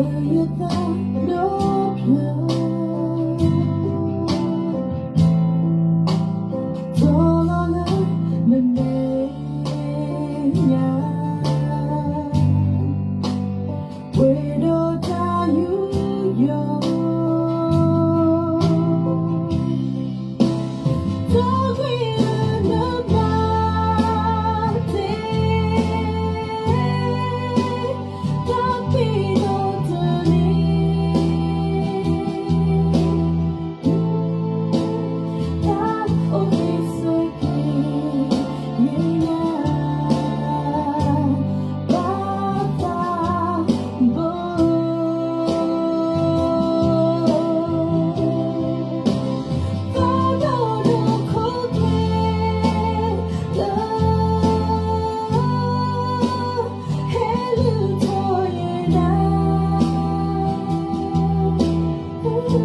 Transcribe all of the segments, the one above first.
ယသးဒိၣ်ဖျၢၣ် တီလီၤလၢနမဲာ်ညါ ပှဲၤဒီးတၢ်ယူးယီၣ် တၢ်ဂ့ၢ်လၢနမၤတ့ၢ် တၢ်ပ့ၤနီၣ်တန့ၢ် တၢ်အိၣ်သ့ၣ်စ့ၢ်ကီး ယညါ ဘၣ်သးဘိ သးဒိၣ်ဒိၣ်ခိၣ်ကျဲ လၢ ဟဲလုၢ်ထီၣ်ယနၤ ဟဲတီလီၤလၢနမဲာ်ညါ တူၢ်လိာ်ဘၣ်ယၤ ဂီၤလၢအဂ့ၤကိးဂၤဒဲးနီၤ, စံးဘျုးဘၣ်ကစၢ်ယွၤဒိၣ်မး, ကစၢ်ယွၤတဂၤအံၤဂ့ၤဒိၣ်မး, မ့တမ့ၢ်လၢကစၢ်ယွၤအဘျုးအဖှိၣ် ဒီးကစၢ်ယွၤအတၢ်ဆိၣ်ဂ့ၤန့ၣ် ပလဲၤခီဖျိတသ့ဘၣ်. ခီဖျိလ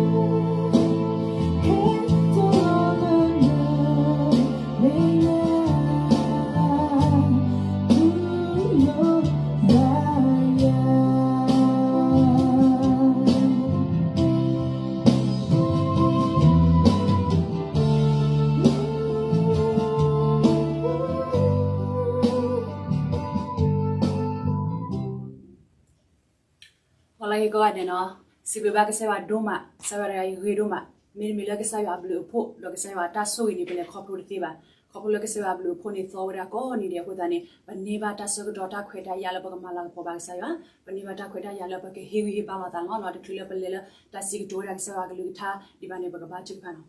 ၢကစၢ်ယွၤအဘျုးအဖှိၣ်န့ၣ် သီဝဲဒၣ်ကိးနံၤဒဲးအဃိသတးန့ၣ် ပန့ၢ်ဘၣ်တၢ်ဆၢကတီၢ်တၢ်ခွဲးတၢ်ယာ်လၢပကမၤလၤကပီၤဘၣ်ကစၢ်ယွၤ, ပန့ၢ်ဘၣ်တၢ်ခွဲးတၢ်ယာ်လၢပကဟ့ၣ်ဂံၢ်ဟ့ၣ်ဘါလိာ်သးလီၤနီၤ, တချုးလၢပလဲၤလၢတၢ်စံးကတိၤဝဲဒၣ်ကစၢ်ယွၤကလုၢ်ကထါဒံးဘၣ်န့ၣ် ပကဘါထုကဖၣ်နီၤ.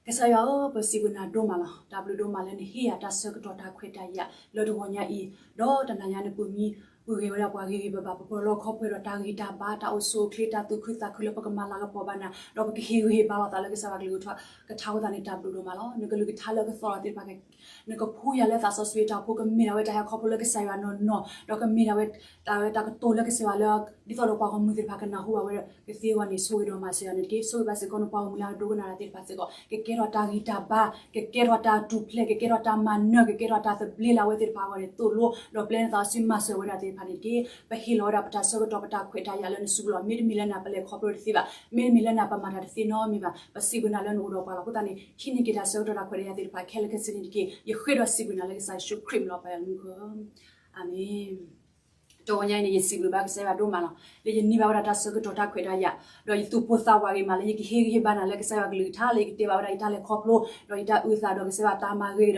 ကစၢ်ယွၤဧၢ, ပစံးဘျုးနၤဒိၣ်မးလီၤ. တၢ်ဘျုးဒိၣ်မးလၢနဟ့ၣ်ယၤတၢ်ဆၢကတီၢ်တၢ်ခွဲးတၢ်ယာ်လၢတဂီၤညါအံၤ, ဒီးတနၤညါနပၢၤမံပှဲၤဂ့ၤဝဲဒၣ်ပှၤဂ့ၤဂ့ၤဘၣ်ဘၣ်, ပပှဲၤလီၤခီဖျိဒီးတၢ်ဂံၢ်တၢ်ဘါ တၢ်အိၣ်ဆူၣ်အိၣ်ချ့ တၢ်သူၣ်ခုသးခုလၢပကမၤလၤကပီၤဘၣ်နၤ, ဒီးပကဟ့ၣ်ဂံၢ်ဟ့ၣ်ဘါလိာ်သးလၢကစၢ်ယွၤကလုၢ်ကထါအဃိသတးန့ၣ် တၢ်ဘျုးဒိၣ်မးလီၤ. နကလုၢ်ကထါလၢကသီၣ်လီၤသ့ၣ်တဖၣ် နကဖှူယၤလၢသးစီဆှံတၢ်ဖိ ကမ့ၢ်ဒၣ်ဝဲတၢ်ဟဲခီဖျိလၢကစၢ်ယွၤနီၢ်နီၢ်, ဒီးကမ့ၢ်ဒၣ်ဝဲ တၢ်ဝဲတၢ်ကတိၤလၢကစၢ်ယွၤလၢ ဒ်သိးဒီးပှၤဂီၢ်မုၢ်သ့ၣ်တဖၣ်ကနၢ်ဟူဘၣ်ဝဲကသ့အဂီၢ်န့ၣ် ဆိၣ်ဂ့ၤဒီးမၤစၢၤယၤန့ၣ်တက့ၢ်. ဆိၣ်ဂ့ၤဘၣ်စ့ၢ်ကီးနပှၤဂီၢ်မုၢ်လၢအဒိကနၣ်တၢ်သ့ၣ်တဖၣ်စ့ၢ်ကီး, ကကဲထီၣ်တၢ်ဂံၢ်တၢ်ဘါ, ကကဲထီၣ်တၢ်တူၢ်ဖျဲး, ကကဲထီၣ်တၢ်မၤနၢၤ, ကကဲထီၣ်တၢ်သဘျ့လၢအဝဲသ့ၣ်တဖၣ်အဂီၢ်န့ၣ် သိၣ်လိ, ဒီးပျဲနသးစီဆှံမၤစၢၤဝဲဒၣ်သ့ၣ်တဖၣ်န့ၣ်တက့ၢ်. ပဟ့ၣ်လီၤဝဲဒၣ်ပတၢ်ဆၢကတီၢ်ပတၢ်ခွဲးတၢ်ယာ်လၢနစုပူၤလီၤ. မ့တမ့ၢ်လၢနၤပလဲၤခီဖျိတသ့ဘၣ်, မ့တမ့ၢ်လၢနၤပမၤတၢ်တသ့နီတမံၤဘၣ်. ပစံးဘျုးနၤလၢနအိၣ်ဒီးပှၤလီၤ. အဃိသတးန့ၣ် ဟံးန့ၢ်က့ၤတၢ်ဆၢကတီၢ်တၢ်ခွဲးတၢ်ယာ်သ့ၣ်တဖၣ်ခဲလၢာ်ခဲဆ့န့ၣ်တက့ၢ်. ယဃ့ဒီးစံးဘျုးနၤလၢကစၢ်ယ့ၣ်ၡူးခရံာ်မံၤလီၤ ပၢ်ယွၤမူခိၣ်ဧၢ, အၤမ့ၣ်. တဂီၤညါအံၤန့ၣ် ယစံးဘျုးဘၣ်ကစၢ်ယွၤဒိၣ်မးလီၤ. လၢယန့ၢ်ဘၣ်ဝဲဒၣ်တၢ်ဆၢကတီၢ်တၢ်ခွဲးတၢ်ယာ်, ဒီးယသူၣ်ပိၢ်သးဝးဂ့ၤမးလၢယကဟ့ၣ်ဂံၢ်ဟ့ၣ်ဘါနၤလၢကစၢ်ယွၤကလုၢ်ကထါ လၢယကတဲဘၣ်ဝဲဒၣ်ယတၢ်လဲၤခီဖျိ, ဒီးယတၢ်အုၣ်သးဒီးကစၢ်ယွၤတၢ်မၤဂ့ၤဒီး လၢ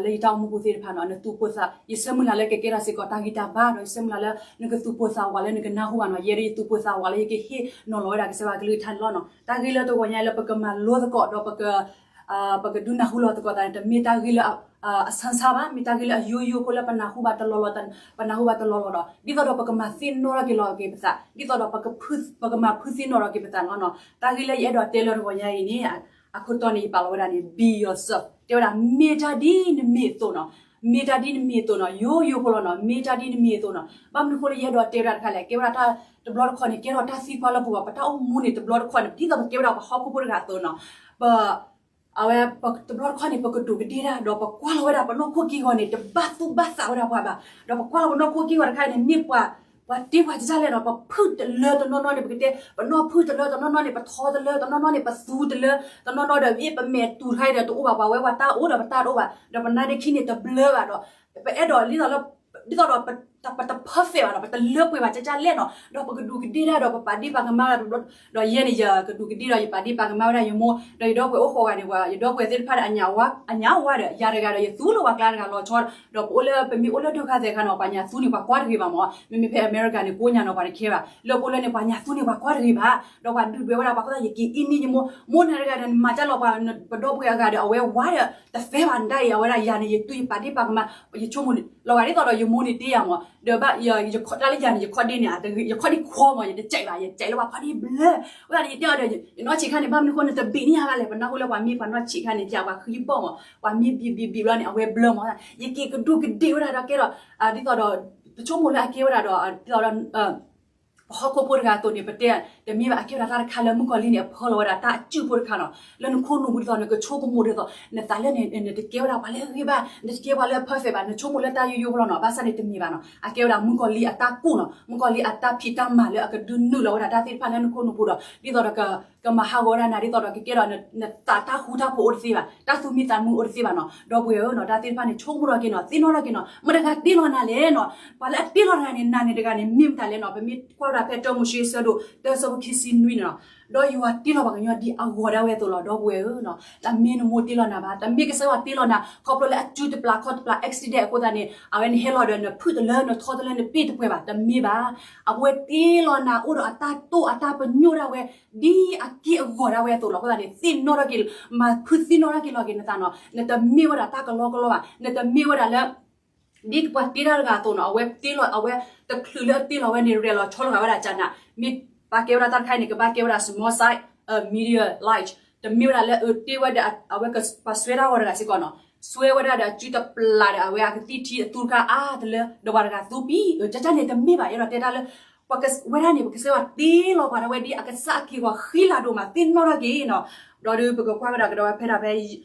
ယတၢ်အိၣ်မူပူၤသ့ၣ်တဖၣ်နီၤ, နသူၣ်ပိၢ်သး, ယဆၢမုၢ်လၢ်လၢကကဲထီၣ်စ့ၢ်ကီးတၢ်ဂံၢ်တၢ်ဘါ, ဒီးယဆၢမုၢ်လၢ်လၢနကသူၣ်ပိၢ်သးဝးလၢနကနၢ်ဟူဘၣ်နီၤ. ယဲဒၣ်ယသူၣ်ပိၢ်သးဝးလၢယကဟ့ၣ်နီၤလီၤဝဲဒၣ်ကစၢ်ယွၤကလုၢ်ကထါန့ၣ်လီၤနီၤ. တၢ်ဂ့ၢ်လၢတဂီၤညါလၢပကမၤလိသကိးဒီးပက ပကဒုးနၢ်ဟူလီၤသကိးသးန့ၣ် တမ့ၢ်တၢ်ဂ့ၢ်လၢ အဆန်းဆန်း ဘၣ်, မ့ၢ်တၢ်ဂ့ၢ်လၢအယိယိဖိလၢပနၢ်ဟူဘၣ်တလီၢ်လီၢ်, ပနၢ်ဟူဘၣ်တလီၢ်လီၢ်ဒီး ဒ်သိးဒီးပကမၤသ့ၣ်နီၣ်ထီၣ်က့ၤလီၤက့ၤပသး, ဒ်သိးဒီး ပကမၤဖုသ့ၣ်နီၣ်ထီၣ်က့ၤပသးန့ၣ်လီၤနီၤ. တၢ်ဂ့ၢ်လၢယအဲၣ်ဒိးတဲလၢတဂီၤညါအံၤန့ၣ် အခိၣ်တီန့ၣ် ယပာ်လီၤဝဲဒၣ်န့ၣ် be yourself, တဲဝဲဒၣ် မ့ၢ်တၢ်ဒ်နမ့ၢ်အသိးနီၤ, မ့ၢ်တၢ်ဒ်နမ့ၢ်အသိးနီၤ, ယိယိဖိလီၤနီၤ, မ့ၢ်တၢ်ဒ်နမ့ၢ်အသိးနီၤ. ဘၣ်မနုၤအဃိလၢယအဲၣ်ဒိးတဲဝဲဒၣ်တခါလဲၣ်, ကဲဝဲဒၣ်တဘျီတခီၣ်န့ၣ် ကဲထီၣ်တၢ်သံကွၢ်လၢပဂီၢ်, ပတၢ်အိၣ်မူန့ၣ် တဘျီတခီၣ်န့ၣ် ဒ်သိးပကဲဝဲဒၣ်ပှၤဟီၣ်ခိၣ်ဖိတဂၤအသိးနီၤ, ပ အဝဲ တဘျီတခီၣ်န့ၣ် ပကဒူးကဒ့တၢ် ဒီးပကွၢ်လီၤဝဲဒၣ်ပနီၢ်ခိက့ၢ်ဂီၤန့ၣ် တဘၣ်သူၣ်ဘၣ်သးဝဲဒၣ်ပှၤဘၣ်. ဒီးပကွၢ်လီၤပနီၢ်ခိက့ၢ်ဂီၤတခါန့ၣ် မ့ၢ်ပှၤ ပှၤတ့ပှၤကစၢ်လဲၣ်နီၤ, ပဖုၣ်တလၢတနီၢ်နီၢ်န့ၣ် ပကတဲ ပနီၢ်ဖုၣ်တလၢတနီၢ်နီၢ်န့ၣ် ပထီတလၢတနီၢ်နီၢ်န့ၣ် ပသူတလၢ တနီၢ်နီၢ်ဒီး မ့ၢ်ပမဲာ်တူၤတခါဒီး တအိၣ်ဘၣ် ပှၤဝဲပှၤတၢ်အိၣ်ဒီးပတၢ်တအိၣ်ဘၣ်, ဒီးပနါဒ့ခံန့ၣ်တဘျၢဘၣ်ဒီး ပအဲၣ်ဒိးဒ်သိးလၢ ဒ်သိးဒီး ပတ perfect ဘၣ်ဒီး ပတလၢပှဲၤဘၣ်ကၢ်ကၢ်လဲၣ်နီၤ, ဒီးပကဒူးကဒ့တၢ်ဒီး ပပာ်ဒ့ၣ်ပာ်ကမၣ်ဝဲဒၣ်တဘျီ, ဒီးယဲန့ၣ် ယကဒူးကဒ့ဒီး ယပာ်ဒ့ၣ်ပာ်ကမၣ်ဝဲဒၣ်ယမိၢ်, ဒီးယဒီပုၢ်ဝဲၢ်အိၣ်ဃိးဂၤန့ၣ် ယဒီပုၢ်ဝဲၢ်သ့ၣ်တဖၣ်ဒီး အညၣ်ဝါဒီး ယၤတဂၤဒီး ယသူလၢပှၤကျါတဂၤလီၤဆီ, ဒီးပအိၣ်လၢ ပမ့ၢ်အိၣ်လၢဒုၣ်ခါသဲခါနီၤ ပှၤညၣ်သူန့ၣ် ပှၤကွၢ်တဂ့ၤဘၣ်မး, မ့မ့ၢ်ဖဲအမဲရကၤန့ၣ် ကိးညါနီၤ ပှၤတခဲဘၣ်, လၢပအိၣ်လၢန့ၣ် ပှၤညၣ်သူန့ၣ် ပှၤကွၢ်တဂ့ၤဘၣ်, ဒီးပှၤဒုၣ်ဒွဲၣ်ဝဲဒၣ် ပှၤဃိသတး ယက့ၤအံၤန့ၣ် ယမိၢ် မိၢ်နၤတဂၤဒီး နမၤတၢ်လီၤပှၤ ပဒီပုၢ်ဝဲၢ်အဂၤဒီး အဝဲဝါဒီး တသဲဘၣ်နတၢ်အံၤ အဝဲဒၣ်ယၤန့ၣ် ယတူၢ်ယပာ်ဒ့ၣ်ပာ်ကမၣ် ယဆိကမိၣ်လီၤဂာ်ဒ်သိးဒီး ယမိၢ်န့ၣ်တ့ယၤမး, ဒီးဘၣ် ယခီတၢ်လၢယၤန့ၣ် ယခီဒ့န့ၣ် ယခီဒ့ခွီမး ယတကဲးဘၣ် ယကဲးလၢပှၤခီဒ့ဘျၢ, ဝဲဒၣ်န့ၣ် ယတဲအီၤဒီး ယနီၢ်ဆံးခါန့ၣ် ဘၣ်မနုၤဃိနတဘံးန့ၢ်ယၤဘၣ်လဲၣ်, ပနၢ်ဟူလၢပှၤမ့ၢ်ပှၤနီၢ်ဆံးခါန့ၣ် ပှၤဃံဘီၣ်မး, ပှၤမ့ၢ်ဘံးဘံးဘံးဘျီန့ၣ် အဝဲဘျၢမး, ယက့ၤကဒူးကဒ့ဝဲဒၣ်ဒီးကဲဒီး ဒ်သိးဒီး ပဆိကမိၣ်လၢအကဲဝဲဒၣ်ဒီး ဒ်သိးဒီး ဟီၣ်ခိၣ်ဖိတဂၤအသိးန့ၣ် ပတဲတမ့ၢ်ဘၣ်. အကဲဝဲဒၣ်တၢ်တခါလၢမုၣ်ကီၤလံၢ်န့ၣ် အဖၢလီၤဝဲဒၣ်တၢ်အစုၣ်ဖိတခါနီၤ, လၢနခိၣ်နူာ်ပူၤဒ်သိး နကဆိကမိၣ်ဒ်သိး နသးလၢန့ၣ် နတကဲဝဲဒၣ်ပှၤလၢအဂ့ၤဘၣ်, နတကဲပှၤလၢအ perfect ဘၣ်, နဆိကမိၣ်လၢတၢ်ယိယိဖိလီၤနီၤ. ဘၣ်ဆၣ်န့ၣ်တမ့ၢ်ဘၣ်နီၤ. အကဲဝဲဒၣ်မုၣ်ကီၤလံၢ်အတၢ်ကူၣ်နီၤ, မုၣ်ကီၤလံၢ်အတၢ်ဖံးတၢ်မၤလၢအကဒုးနုာ်လီၤဝဲဒၣ်တၢ်သ့ၣ်တဖၣ်လၢနခိၣ်နူာ်ပူၤဒီး ဒ်သိးဒီး ကမၤဟးဂီၤဝဲဒၣ်နၤ, ဒ်သိးဒီးကကဲဒီးနသးတၢ်ဃူတၢ်ဖိးအိၣ်တသ့ဘၣ်, တၢ်သူၣ်မံသးမုာ်အိၣ်တသ့ဘၣ်နီၤ. ဒီပုၢ်ဝဲၢ်ဧၢနီၤ, တၢ်သ့ၣ်တဖၣ်န့ၣ် ဆိကမိၣ်ထီၣ်က့ၤနီၤ, သ့ၣ်နီၣ်ထီၣ်က့ၤနီၤ, မတၤတဂၤတ့လီၤနၤလဲၣ်နီၤ. ပှၤလၢအတ့လီၤတဂၤန့ၣ် နၤန့ၣ်တဂၤန့ၣ် မ့ၢ်မတၤလဲၣ်နီၤ. ပမ့ၢ်ကွၢ်ဝဲဒၣ်ဖဲတၢမိၤၡ့အဆၢဒိၣ်တၢ အဆၢဖိခံဆံနွံန့ၣ်နီၤ, ဒီးယွၤတ့လီၤပှၤကညီဒ်အဂီၤဒၣ်ဝဲအသိးလီၤ. ဒီပုၢ်ဝဲၢ်ဧၢနီၤ, တမ့ၢ်နမိၢ်တ့လီၤနၤဘၣ်, တမ့ၢ်ကစၢ်ယွၤတ့လီၤနၤ ခီဖျိလၢအစုတပျၢ်ခီၣ်တပျၢ် accident အဃိသတးန့ၣ် အဝဲနဟဲလီၤဒီး နဖုၣ်တလၢ နထီတလၢ နပ့ၢ်တပှဲၤဘၣ်, တမ့ၢ်ဘၣ်. အဝဲတ့လီၤနၤအိၣ်ဒီးအတၢ်တိၢ်အတၢ်ပညိၣ်ဒၣ်ဝဲ ဒ်အက့ၢ်အဂီၤဒၣ်ဝဲအသိးလီၤ. အဃိသတးန့ၣ် သ့ၣ်နီၣ်ထီၣ်က့ၤ, မၤဖုသ့ၣ်နီၣ်ထီၣ်က့ၤလီၤက့ၤနသးနီၤ. နတမ့ၢ်ဝဲဒၣ်တၢ်ကလီကလီဘၣ်, နတမ့ၢ်ဝဲဒၣ်လၢ ဒ်ပှၤတ့တၢ်တဂၤအသိးနီၤ, အဝဲတ့လီၤ, အဝဲတချုးလၢအတ့လီၤဝဲန့ၣ် ရဲၣ်လီၤဆီလီၤဂာ်ဝဲဒၣ်ကနၤ, မ့ၢ်ပာ်ကဲဝဲဒၣ်တၢ်တခါအံၤန့ၣ် ကဘၣ်ကဲဝဲဒၣ် small size, medium, large, တမ့ၢ်ဝဲဒၣ်လၢအတ့ဝဲဒီး အဝဲပှၤစွဲတၢ်ဂီၤတဂၤစ့ၢ်ကီးနီၤ, စွဲဝဲဒၣ်ဒီးအစုတပျၢ်ဒီး အဝဲအကသံၣ်ထံအသူတခါအါတလၢ ဒီးပှၤတဂၤသူပံၤ, ကန့ၣ်တမ့ၢ်ဘၣ်. ယအဲၣ်ဒိးတဲတၢ်လၢ ပှၤဝဲဒၣ်န့ၣ် ပကစၢ်ယွၤတ့လီၤပှၤဒၣ်ဝဲဒ်အကစၢ်အက့ၢ်အဂီၤဃံလၤဒိၣ်မး, သ့ၣ်နီၣ်ထီၣ်က့ၤနီၤ. ဒီးဒုးပကကွၢ်ကဒီးကဒီးဝဲဖဲဒၣ်ဖဲ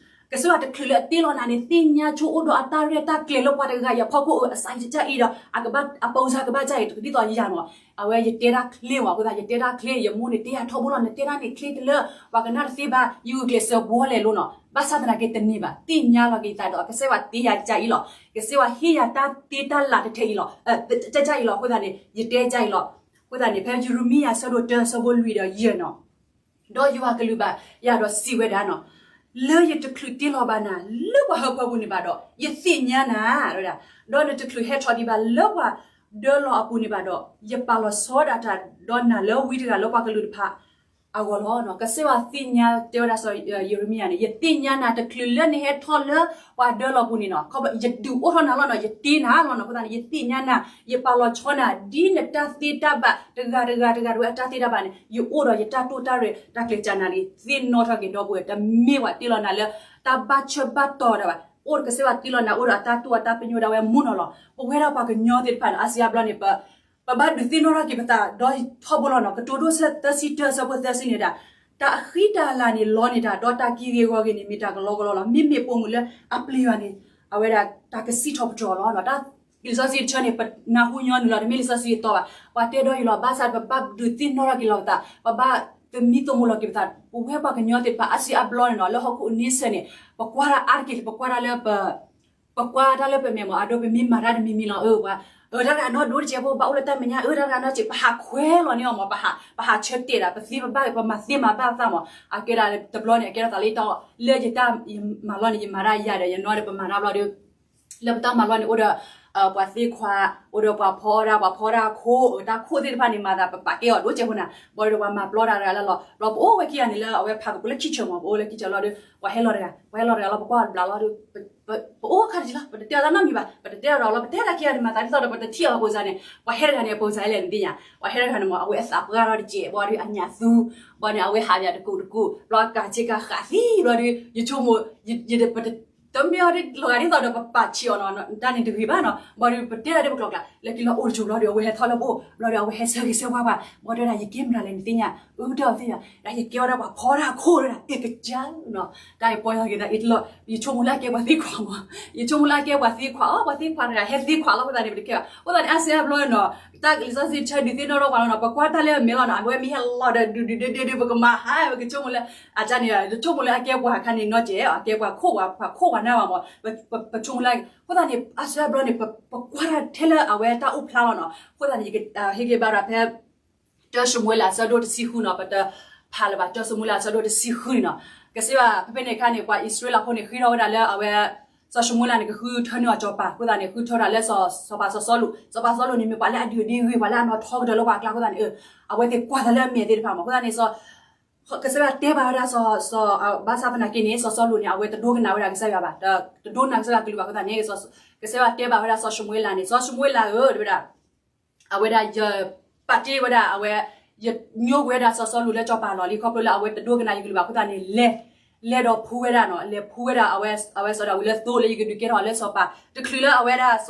ကစၢ်ယွၤတချုးလၢအတ့လီၤနၤန့ၣ် သ့ၣ်ညါဆိအိၣ်ဒီးအတၢ်ရဲၣ်တၢ်ကျဲၤလၢပှၤတဂၤအံၤအဖီခိၣ်အစးယကစၢ်အံၤဒီး အကဘၣ်အပိစါကဘၣ်ကစၢ်အံၤ ဒ်သိးယၤနီၤ, အဝဲယတဲတၢ်ချ့မး, အဃိသတး ယတဲတၢ်ချ့, ယမိၢ်န့ၣ်တဲယၤထီဘိလီၤ, နတဲတၢ်န့ၣ်ချ့တလၢ ပှၤကနၣ်တသ့ဘၣ်, ယဂုာ်ကျဲးစၢးဘှီလဲၤလိနီၤ. ဘၣ်ဆၣ်သနာ်က့တန့ၢ်ဘၣ်, သ့ၣ်ညါလီၤက့ၤသးဒီး ကစၢ်ယွၤတ့ယၤကစၢ်အံၤလီၤ. ကစၢ်ယွၤဟ့ၣ်ယၤတၢ်တ့တၢ်လၤတထဲအံၤလီၤ, ကစၢ်အံၤလီၤ. အဃိသတးန့ၣ် ယတဲကစၢ်အံၤလီၤ. အဃိသတးန့ၣ် ဖဲယရမံယၤအဆၢဒိၣ်တၢအဆၢဖိလွံၢ်ဒီးယဲၢ်နီၤ, ဒီးယွၤကလုၢ်ဘၣ်ယၤဒီးစံးဝဲဒၣ်နီၤ, လၢယတချုးတ့လီၤဘၣ်နၤ လၢပှၤဟၢဖၢပူၤန့ၣ်ဘၣ်ဒီး ယသ့ၣ်ညါနၤ, ဒီးနတချုးဟဲထီၣ်ဒံးဘၣ်လၢပှၤဒၢလီၤအပူၤန့ၣ်ဘၣ်ဒီး ယပာ်လီၤဆီဒၣ်တၢ်ဒီးနၤလၢဝံတဂၤလၢပှၤကလုာ်တဖၣ်အဂီၢ်လီၤ. ကစၢ်ယွၤသ့ၣ်ညါတဲဝဲဒၣ်စီၤယရမံယၤန့ၣ်, ယသ့ၣ်ညါနၤ တချုးလၢနဟဲထီၣ်လၢပှၤဒၢလီၤပူၤန့ၣ်နီၤ, ယဒုးအိၣ်ထီၣ်နၤလီၤနီၤ, ယတ့နၤလီၤနီၤ. အဃိသတးန့ၣ် ယသ့ၣ်ညါနၤ, ယပာ်လီၤဆီနၤ ဒ်နတၢ်သ့တၢ်ဘၣ်တဂၤတဂၤတဂၤတဝဲအတၢ်သ့တၢ်ဘၣ်န့ၣ် ယအိၣ်ဒီးယတၢ်တိၢ်တၢ်ရဲၣ်တၢ်ကျဲၤကနၤလံ. သ့ၣ်နီၣ်ထီၣ်က့ၤ ဒီပုၢ်ဝဲၢ်, တမ့ၢ်ပှၤတ့လီၤနၤလၢတၢ်ဘၣ်ဆၢဘၣ်တီၤဒၣ်ဘၣ်, အိၣ်ဒီးကစၢ်ယွၤတ့လီၤနၤ အိၣ်ဒီးအတၢ်တိၢ်အတၢ်ပညိၣ်ဒၣ်ဝဲမူနီၤလီၤ. ပဝဲဒၣ်ပှၤကညီသ့ၣ်တဖၣ်န့ၣ် အါစုအါဘျီန့ၣ် ပ ပဘၣ်ဒုးသ့ၣ်နီၣ်ထီၣ်က့ၤပသးဒီးထီဘိလီၤနီၤ. ကတိၤဒိဆၢသၢဆံတၢအဆၢဖိသၢဆံန့ၣ်ဒၣ်, တၢ်အဃံတၢ်အလၤန့ၣ်လီန့ၢ်တၢ်, ဒီးတၢ်က့ၢ်ဂ့ၤဂီၤဂ့ၤန့ၣ် မ့ၢ်တၢ်ကလီကလီလီၤ. မ့မ့ၢ်ပိာ်မုၣ်လၢအပျံၤယွၤန့ၣ် အဝဲဒၣ်တၢ်ကစံးထီၣ်ပတြၢၤအီၤလီၤ. တၢ်လံာ်စီဆှံတဆၢန့ၣ် ပနၢ်ဟူညီနုၢ်လီၤ, တမ့ၢ်လံာ်စီဆှံအသီဘၣ်. ပှၤတဲဒီးယံၤလီၤ, ဘၣ်ဆၣ်ပဘၣ်ဒုးသ့ၣ်နီၣ်ထီၣ်က့ၤလီၤပသး, ပဘၣ်သမံသမိးလီၤက့ၤပသး. ပဝဲပှၤကညီသ့ၣ်တဖၣ် အါစုအါဘျီန့ၣ်နီၤ, လၢဟီၣ်ခိၣ်အန့ဆၢၣ်န့ၣ် ပကွၢ်တၢ်အါတက့ၢ်လံ, ပကွၢ်တၢ်လၢပ ပကွၢ်တၢ်လၢပမဲာ်မး, အဒိ ပမ့ၢ်မၤတၢ်တမံၤမံၤလီၤ, အၢ ပှၤ အၢ တၢ်တဂၤနီတဒိတကဲးဖိ ဘၣ်အိၣ်လၢတၢ်မဲာ်ညါ, အၢ တၢ်တဂၤနီတကဲး ပဟးခွဲလီၤန့ၢ်အီၤမး, ပဟးဆၢတဲာ်ဒၣ် ပသ့ပဘၣ် ပမၤသ့မၤဘၣ်ပသးမး. အကဲဒၣ်တဘျီန့ၣ် အကဲထီၣ်သးလၢတၢ် လၢယတၢ်မၤလီၢ်န့ၣ် ယမၤတၢ်ယၤဒီး ယနီၢ်ဒီးပမၤတၢ်ဘျီဒီး လၢပတၢ်မၤလီၢ်န့ၣ် အိၣ်ဒီး ပှၤသ့ခွး, အိၣ်ဒီးပှၤဖီတၢ်, ပှၤဖီတၢ်အခိၣ်, တၢ်ခိၣ်သ့ၣ်တဖၣ်န့ၣ် မၤသးပပာ်ကဲအီၤဒိၣ်ကဲးဖိနၤ, ဘၣ်ဒီးပှၤမၤပျီတၢ်တဂၤလၢ်လီၤ. ဘျီပအိၣ်ဝဲခံဂၤန့ၣ်လၢအဝဲဖးကပူၤလၢခံဆၢၣ်မး, ပအိၣ်လၢခံဆၢၣ်လီၤဒီး ပှၤဟဲလီၤတဂၤ, ပှၤဟဲလီၤတဂၤလီၤ, ပကွၢ်တဘျီလီၤဒီး ပအိၣ်ခါတက့ၢ်လီၤ, ပတတဲအီၤတၢ်နီတမံၤဘၣ်, ပတတဲအီၤဒီးလီၤ, ပတဲတၢ်ခံဂၤန့ၣ် မၤသးဒ်သိးဒီး ပတထံၣ်အီၤအပိစါန့ၣ်, ပှၤဟဲတဂၤန့ၣ် အပိစါလဲၣ်နသ့ၣ်ညါ, ပှၤဟဲတဂၤန့ၣ်မး အဝဲအသးပှၢ်ထီၣ်တကဲး, ဘၣ်ဒီးအညၣ်သူ, ဘၣ်န့ၣ် အဝဲဟးယၤတကူာ်တကူာ်, ဘျီကးဆ့ကၤဃးသံ, ဘျီဒီး ယဆိကမိၣ် ယ ပတမ့ၢ်အီၤလီၤဂာ်ဒ်သိးဒီး ပပာ်ဆံးအီၤနီၤ, တၢ်န့ၣ်တဂ့ၤဘၣ်နီၤ, ဘၣ်ဒီး ပတဲဒၣ်ဒီးပကျိၤကျဲ လၢခံလီၤအိၣ်တကၠိၤဘျီဒီး အဝဲဟဲထီၣ်လၢပအိၣ်, ဘျီဒီး အဝဲဟဲဆၢဂ့ၤဆၢဝါပှၤ, ဘၣ်ဒီး ယကဲမတၤလဲၣ်နသ့ၣ်ညါ, အၢ ပတဲအီၤသ့ၣ်ညါ, ဒီးယကဲဝဲဒၣ်ပှၤဖီတၢ်အခိၣ်ဒီး အဲကစၢ်နီၤ, တၢ်အံၤပီၢ်ယၤက့ၤသးအ့ၣ်တလီၢ်, ယဆိကမိၣ်လၢအကဲပှၤသ့ခွးမး, ယဆိကမိၣ်လၢအကဲပှၤသ့ခွးအီၤ, ပှၤသ့ခွးတဂၤ ဟဲသ့ခွးလီၤ, အဃိသတးန့ၣ် အါစုအါဘျီနီၤ, တၢ်လံာ်စီဆှံဆၢဒုးသ့ၣ်နီၣ်ထီၣ်ပှၤလီၤနီၤ, ပကွၢ်တၢ်လၢအမဲာ်လီၤနီၤ, အဝဲမ့ၢ်ဟဲလီၤဒီး ဒုးဒုးဒုးဒုးဒုး ပကမၤဟး ပကဆိကမိၣ်လၢ အတၢ်န့ၣ် ယဆိကမိၣ်လၢအကဲပှၤခါန့ၣ်နီတကဲး, အကဲပှၤခိၣ်ပှၤ ပှၤခိၣ်ပှၤနၢ်ဘၣ်မး, ပဆိကမိၣ်လၢ အဃိသတးန့ၣ် အါစုအါဘျီန့ၣ် ပကွၢ်တၢ်ထဲလၢအဝဲတၢ်အိၣ်ဖျါလီၤနီၤ, အဃိသတးန့ၣ် ယကဟ့ၣ်ဂံၢ်ဘါဒီးဖဲ တၢၡမူၤအ့လး အဆၢဒိၣ်တဆံဃုနီၤ, ပတဖးလၢၤဘၣ်, တၢၡမူၤအ့လး အဆၢဒိၣ်တဆံဃုန့ၣ်နီၤ, ကစၢ်ယွၤ ဖဲဖဲန့ၣ်အခါန့ၣ် ပှၤအံၣ်စရ့လးဖိန့ၣ် ဃ့ထီၣ်ဝဲဒၣ်လၢအဝဲ စီၤၡမူၤအ့လးန့ၣ် ကဃုထၢနုာ်အီၤစီၤပၤ, အဃိသတးန့ၣ် ဃုထၢဒၣ်လၢစီၤ စီၤပၤစီၤစီလူး, စီၤပၤစီၤစီလူးန့ၣ် မ့ၢ်ပှၤလၢအဒုးအဒ့ဂ့ၤ ပှၤလၢအနီၣ်ထီကတၢၢ်လၢပှၤကျါ အဃိသတးန့ၣ် အဝဲသ့ၣ်ကွၢ်သးလၢအမဲာ်သ့ၣ်တဖၣ်မး, အဃိသတးန့ၣ် ကစၢ်ယွၤတဲဘၣ်ဝဲဒၣ်စီၤ စီၤ ဘၣ်ဆၣ်သနာ်က့န့ၣ် စီၤစီလူးန့ၣ် အဝဲတဒိကနၣ်ဝဲဒၣ်ကစၢ်ယွၤဘၣ်, တဒိကနၣ်ကစၢ်ယွၤကလုၢ်ဘၣ်, အဃိသတးန့ၣ် ကစၢ်ယွၤတဲဘၣ်ဝဲဒၣ်စီၤၡမူၤအ့လးန့ၣ်, စီၤၡမူၤအ့လးဧၢ, တဲဝဲဒၣ် အဝဲဒၣ်ယပာ်တ့ၢ်ဝဲဒၣ်အဝဲ, ယညိကွံာ်ဝဲဒၣ်စီၤစီလူးလၢစီၤပၤအလီၢ်လံ, ခီဖျိလၢအဝဲတဒိကနၣ်ယကလုၢ်ဘၣ်, အဃိသတးန့ၣ် လဲၤ, လဲၤဒီးဖှူဝဲဒၣ်နီၤ, လဲၤဖှူဝဲဒၣ်အဝဲစီၤဒၤဝံးလၢသိလၢယကဒုးကဲထီၣ်အီၤလၢစီၤပၤ, တချုးလၢအဝဲဒၣ် စီ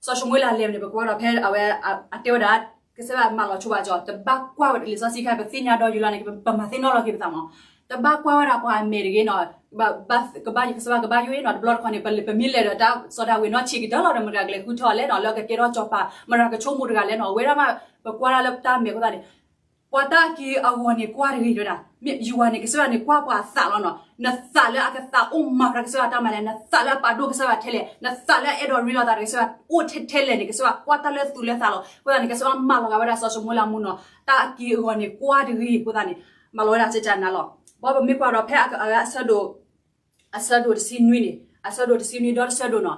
ၤၡမူၤအ့လးလဲၤန့ၣ် ပကွၢ်ဒီးဖဲအဝဲ အတဲဝဲဒၣ် ကစၢ်ယွၤမၤလီၤဆိပာ်စၢၤ, တဘၣ်ကွၢ်ဝဲလံာ်စီဆှံခါ ပသ့ၣ်ညါဒီးယူၤလီၤန့ၣ် ပမၤသ့ၣ်နီၣ်လီၤက့ၤပသးမး, တဘၣ်ကွၢ်ဝဲဒၣ်ပှၤအမဲာ်တဂ့ၤနီၤ, ကဘၣ် ကဘၣ် ကစၢ်ယွၤကဘၣ်ယိၣ်အ့ၣ်နီၤ, တဘျီတခီန့ၣ် ပမ့ၢ်လဲၤဒီးတၢ်စီၤဒၤဝံးနီၢ်ဆံးကတၢၢ်လီၤဒီး မတၤကလဲၤဃုထၢအီၤလဲၣ်နီၤ, လၢကကဲထီၣ်စီၤပၤ မတၤကဆိကမိၣ်တဂၤလဲၣ်နီၤ, အဝဲဒၣ်မး ပကွၢ်ဒၣ်လၢတၢ်မဲာ်အဃိသတးန့ၣ် ပှၤတၢ်အက့ၢ်အဂီၤန့ၣ်ကွၢ်တဂ့ၤဝဲဒၣ်, မ့ၢ်ယွၤန့ၣ် ကစၢ်ယွၤန့ၣ် ကွၢ်ပှၤအသးလီၤနီၤ, နသးလၢအကသးအိၣ်မၤရၤကစၢ်ယွၤတၢ်မၤလဲၣ်, နသးလၢအပာ်ဒိၣ်ကစၢ်ယွၤထဲလဲၣ်, နသးလၢအအဲၣ်ဒိးရ့လိာ်သးဒီးကစၢ်ယွၤအိၣ်ထဲထဲလဲၣ်န့ၣ် ကစၢ်ယွၤကွၢ်တၢ်လၢသူၣ်လၢသးလီၤ, အဃိသတးန့ၣ် ကစၢ်ယွၤမၤလီၤဂာ်ဝဲဒၣ်စီၤၡမူၤအ့လးအမူနီၤ, တၢ်အက့ၢ်အဂီၤန့ၣ်ကွၢ်တဂ့ၤအဃိသတးန့ၣ် မၤလီၤဝဲဒၣ်စ့ၢ်ကီးနၤလီၤ, ဘၣ်ပမ့ၢ်ကွၢ်ဒီးဖဲအဂၤအဆၢဒိၣ် အဆၢဒိၣ်တဆံနွံန့ၣ် အဆၢဒိၣ်တဆံနွံဒီးတဆၢဒိၣ်နီၤ,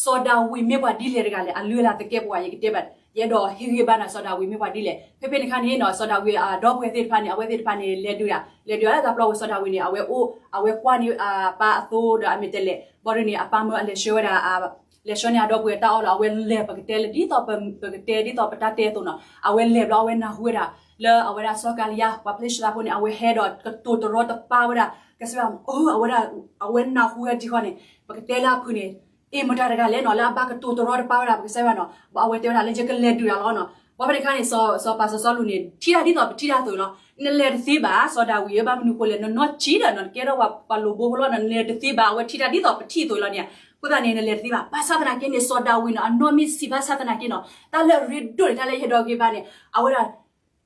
စီၤဒၤဝံးမ့ၢ်ပှၤဒ်လဲၣ်တဂၤလဲၣ်, အလုၢ်အလၢ်သကဲာ်ပဝး ယကတဲဘၣ်, ယအဲၣ်ဒိးဟ့ၣ်ဂံၢ်ဘါနၤ စီၤဒၤဝံးမ့ၢ်ပှၤဒ်လဲၣ်, ဖဲဖဲန့ၣ်အခါန့ၣ်နီၤ စီၤဒၤဝံးအဒီပုၢ်ဝဲၢ်သ့ၣ်တဖၣ်န့ၣ် အဝဲသ့ၣ်တဖၣ်န့ၣ် လဲၤဒုးဒၣ် လဲၤဒုးဒၣ်လၢတၢ်ပျီဝဲ စီၤဒၤဝံးန့ၣ် အဝဲအိၣ် အဝဲကွၢ်န့ၢ်အပၢ်အသိဒီးအမဲာ်တဲးလဲး, ဘၣ်ဒ်န့ၣ် အပၢ်မၢအလဲၤဆှၢဝဲဒၣ် လဲၤဆှၢန့ၢ်အဒီပုၢ်ဝဲၢ်တၢ်အီၣ်လီၤ, အဝဲလဲၤပကတဲလၢဒ်သိး ပကတဲဒ်သိးပတၢ်တဲအသိးနီၤ, အဝဲလဲၤဘျီအဝဲနၢ်ဟူဝဲဒၣ် လၢအဝဲဒၣ်စီၤကၤလံယါ ပှၤဖလ့ၡသးဖိန့ၣ် အဝဲဟဲဒီးကတိၤတရီတပါဝဲဒၣ် ကစၢ်ယွၤ အဝဲဒၣ် အဝဲနၢ်ဟူဝဲဒ်ဃီန့ၣ် ပကတဲလၢအဖုၣ်န့ၣ် အ့ၣ် မတၤတဂၤလဲၣ်နီၤ လၢအဘၣ်ကတိၤတရီတပါဝဲဒၣ်ပကစၢ်ယွၤနီၤ, ဘၣ်အဝဲတဲဝဲဒၣ်လၢယကလဲၤဒုးဒၣ်လီၤနီၤ, ဘၣ်ဖဲန့ၣ်အခါန့ၣ် စီၤပၤစီၤစီလူးန့ၣ် ထံၣ်တၢ်ဒ်သိးပထံၣ်တၢ်အသိးလီၤ, နလဲၤတသ့ဘၣ် စီၤဒၤဝံးဧၢ, ဘၣ်မနုၤဃိလဲၣ် နနီၢ်ဆံးဒီးနီၤ နကဲထီၣ်ပှၤလိၣ်ဘိဖိလီၤနီၤ, နလဲၤတသ့ဘၣ် အဝဲထံၣ်တၢ်ဒ်သိးပထံၣ်အသိးလီၤန့ၣ်, အဃိသတးန့ၣ် နလဲၤတသ့ဘၣ်, ဘၣ်ဆၣ်သနာ်က့န့ၣ် စီၤဒၤဝံးနီၤ အနီၢ်မ့ၢ်ဆံးဘၣ်ဆၣ်သနာ်က့နီၤ တၢ်လၢအရ့ဒိၣ်န့ၣ် တၢ်လၢယအဲၣ်ဒိးဂ့ၤဘၣ်န့ၣ် အဝဲဒၣ်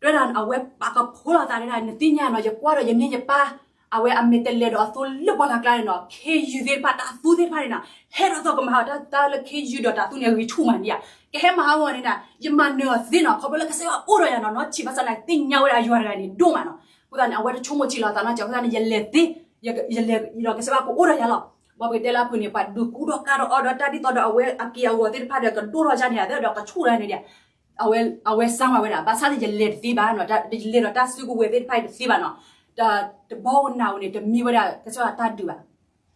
တဲဝဲဒၣ် အဝဲပာ်ကဖိလီၤသးတဲဒၣ် နသ့ၣ်ညါနီၤ ယကွၢ်ဒီးယန့ၢ်ယပၢ် အဝဲအမဲာ်တဲးလဲးဒီးအသိလၢပှၢ်လၢ်ကျါန့ၣ်နီၤ ခ့ယုၢ်သ့ၣ်တဖၣ် တၢ်သူသ့ၣ်တဖၣ်န့ၣ်နီၤ ဟဲဒီးသိးကမၤဟးဂီၤတၢ်လၢခ့ယုၢ်ဒီးတၢ်သူန့ၣ် အဂံၢ်ဆူၣ်မးန့ၣ်ဧါ, ကဟဲမၤဟးဂီၤန့ၣ်နီၤ ယမၤနၢၤအီၤသ့နီၤ ခီဖျိလၢကစၢ်ယွၤအိၣ်ဒီးယၤနီၤ နီၢ်ဆံးဘၣ်ဆၣ်သနာ်က့ သ့ၣ်ညါဝဲဒၣ်ယွၤတဂၤန့ၣ် ဒိၣ်မးနီၤ, အဃိသတးန့ၣ် အဝဲတဆိကမိၣ်ဆံးလီၤသးနီတစဲး အဃိသတးန့ၣ် ယလဲၤသ့ ယလဲၤဒီးကစၢ်ယွၤကအိၣ်ဒီးယၤလီၤ, ဘၣ်ပကတဲလၢအဖုၣ်န့ၣ် ပှၤဒုးကူဒီးကၤဒီးအီၤဒီးတၢ်ဒ်သိးဒီးအဝဲအက့ၢ်အဂီၤသ့ၣ်တဖၣ်ဒီးကဒိၣ်ထီၣ်ယါန့ၣ်ဧါ ဒီးကဆူၣ်ဒၣ်န့ၣ်ဧါ အဝဲစါမၤဝဲဒၣ် ဘၣ်ဆၣ်န့ၣ် ယလဲၤတသ့ဘၣ်နီၤ, ယလဲၤဒီးတၢ်စုကဝဲၤသ့ၣ်တဖၣ်အံၤတသ့ဘၣ်နီၤ, တဘီနၤဧိၤန့ၣ် တမ့ၢ်ဝဲဒၣ်ကစၢ်ယွၤတၢ်ဒုးဘၣ်,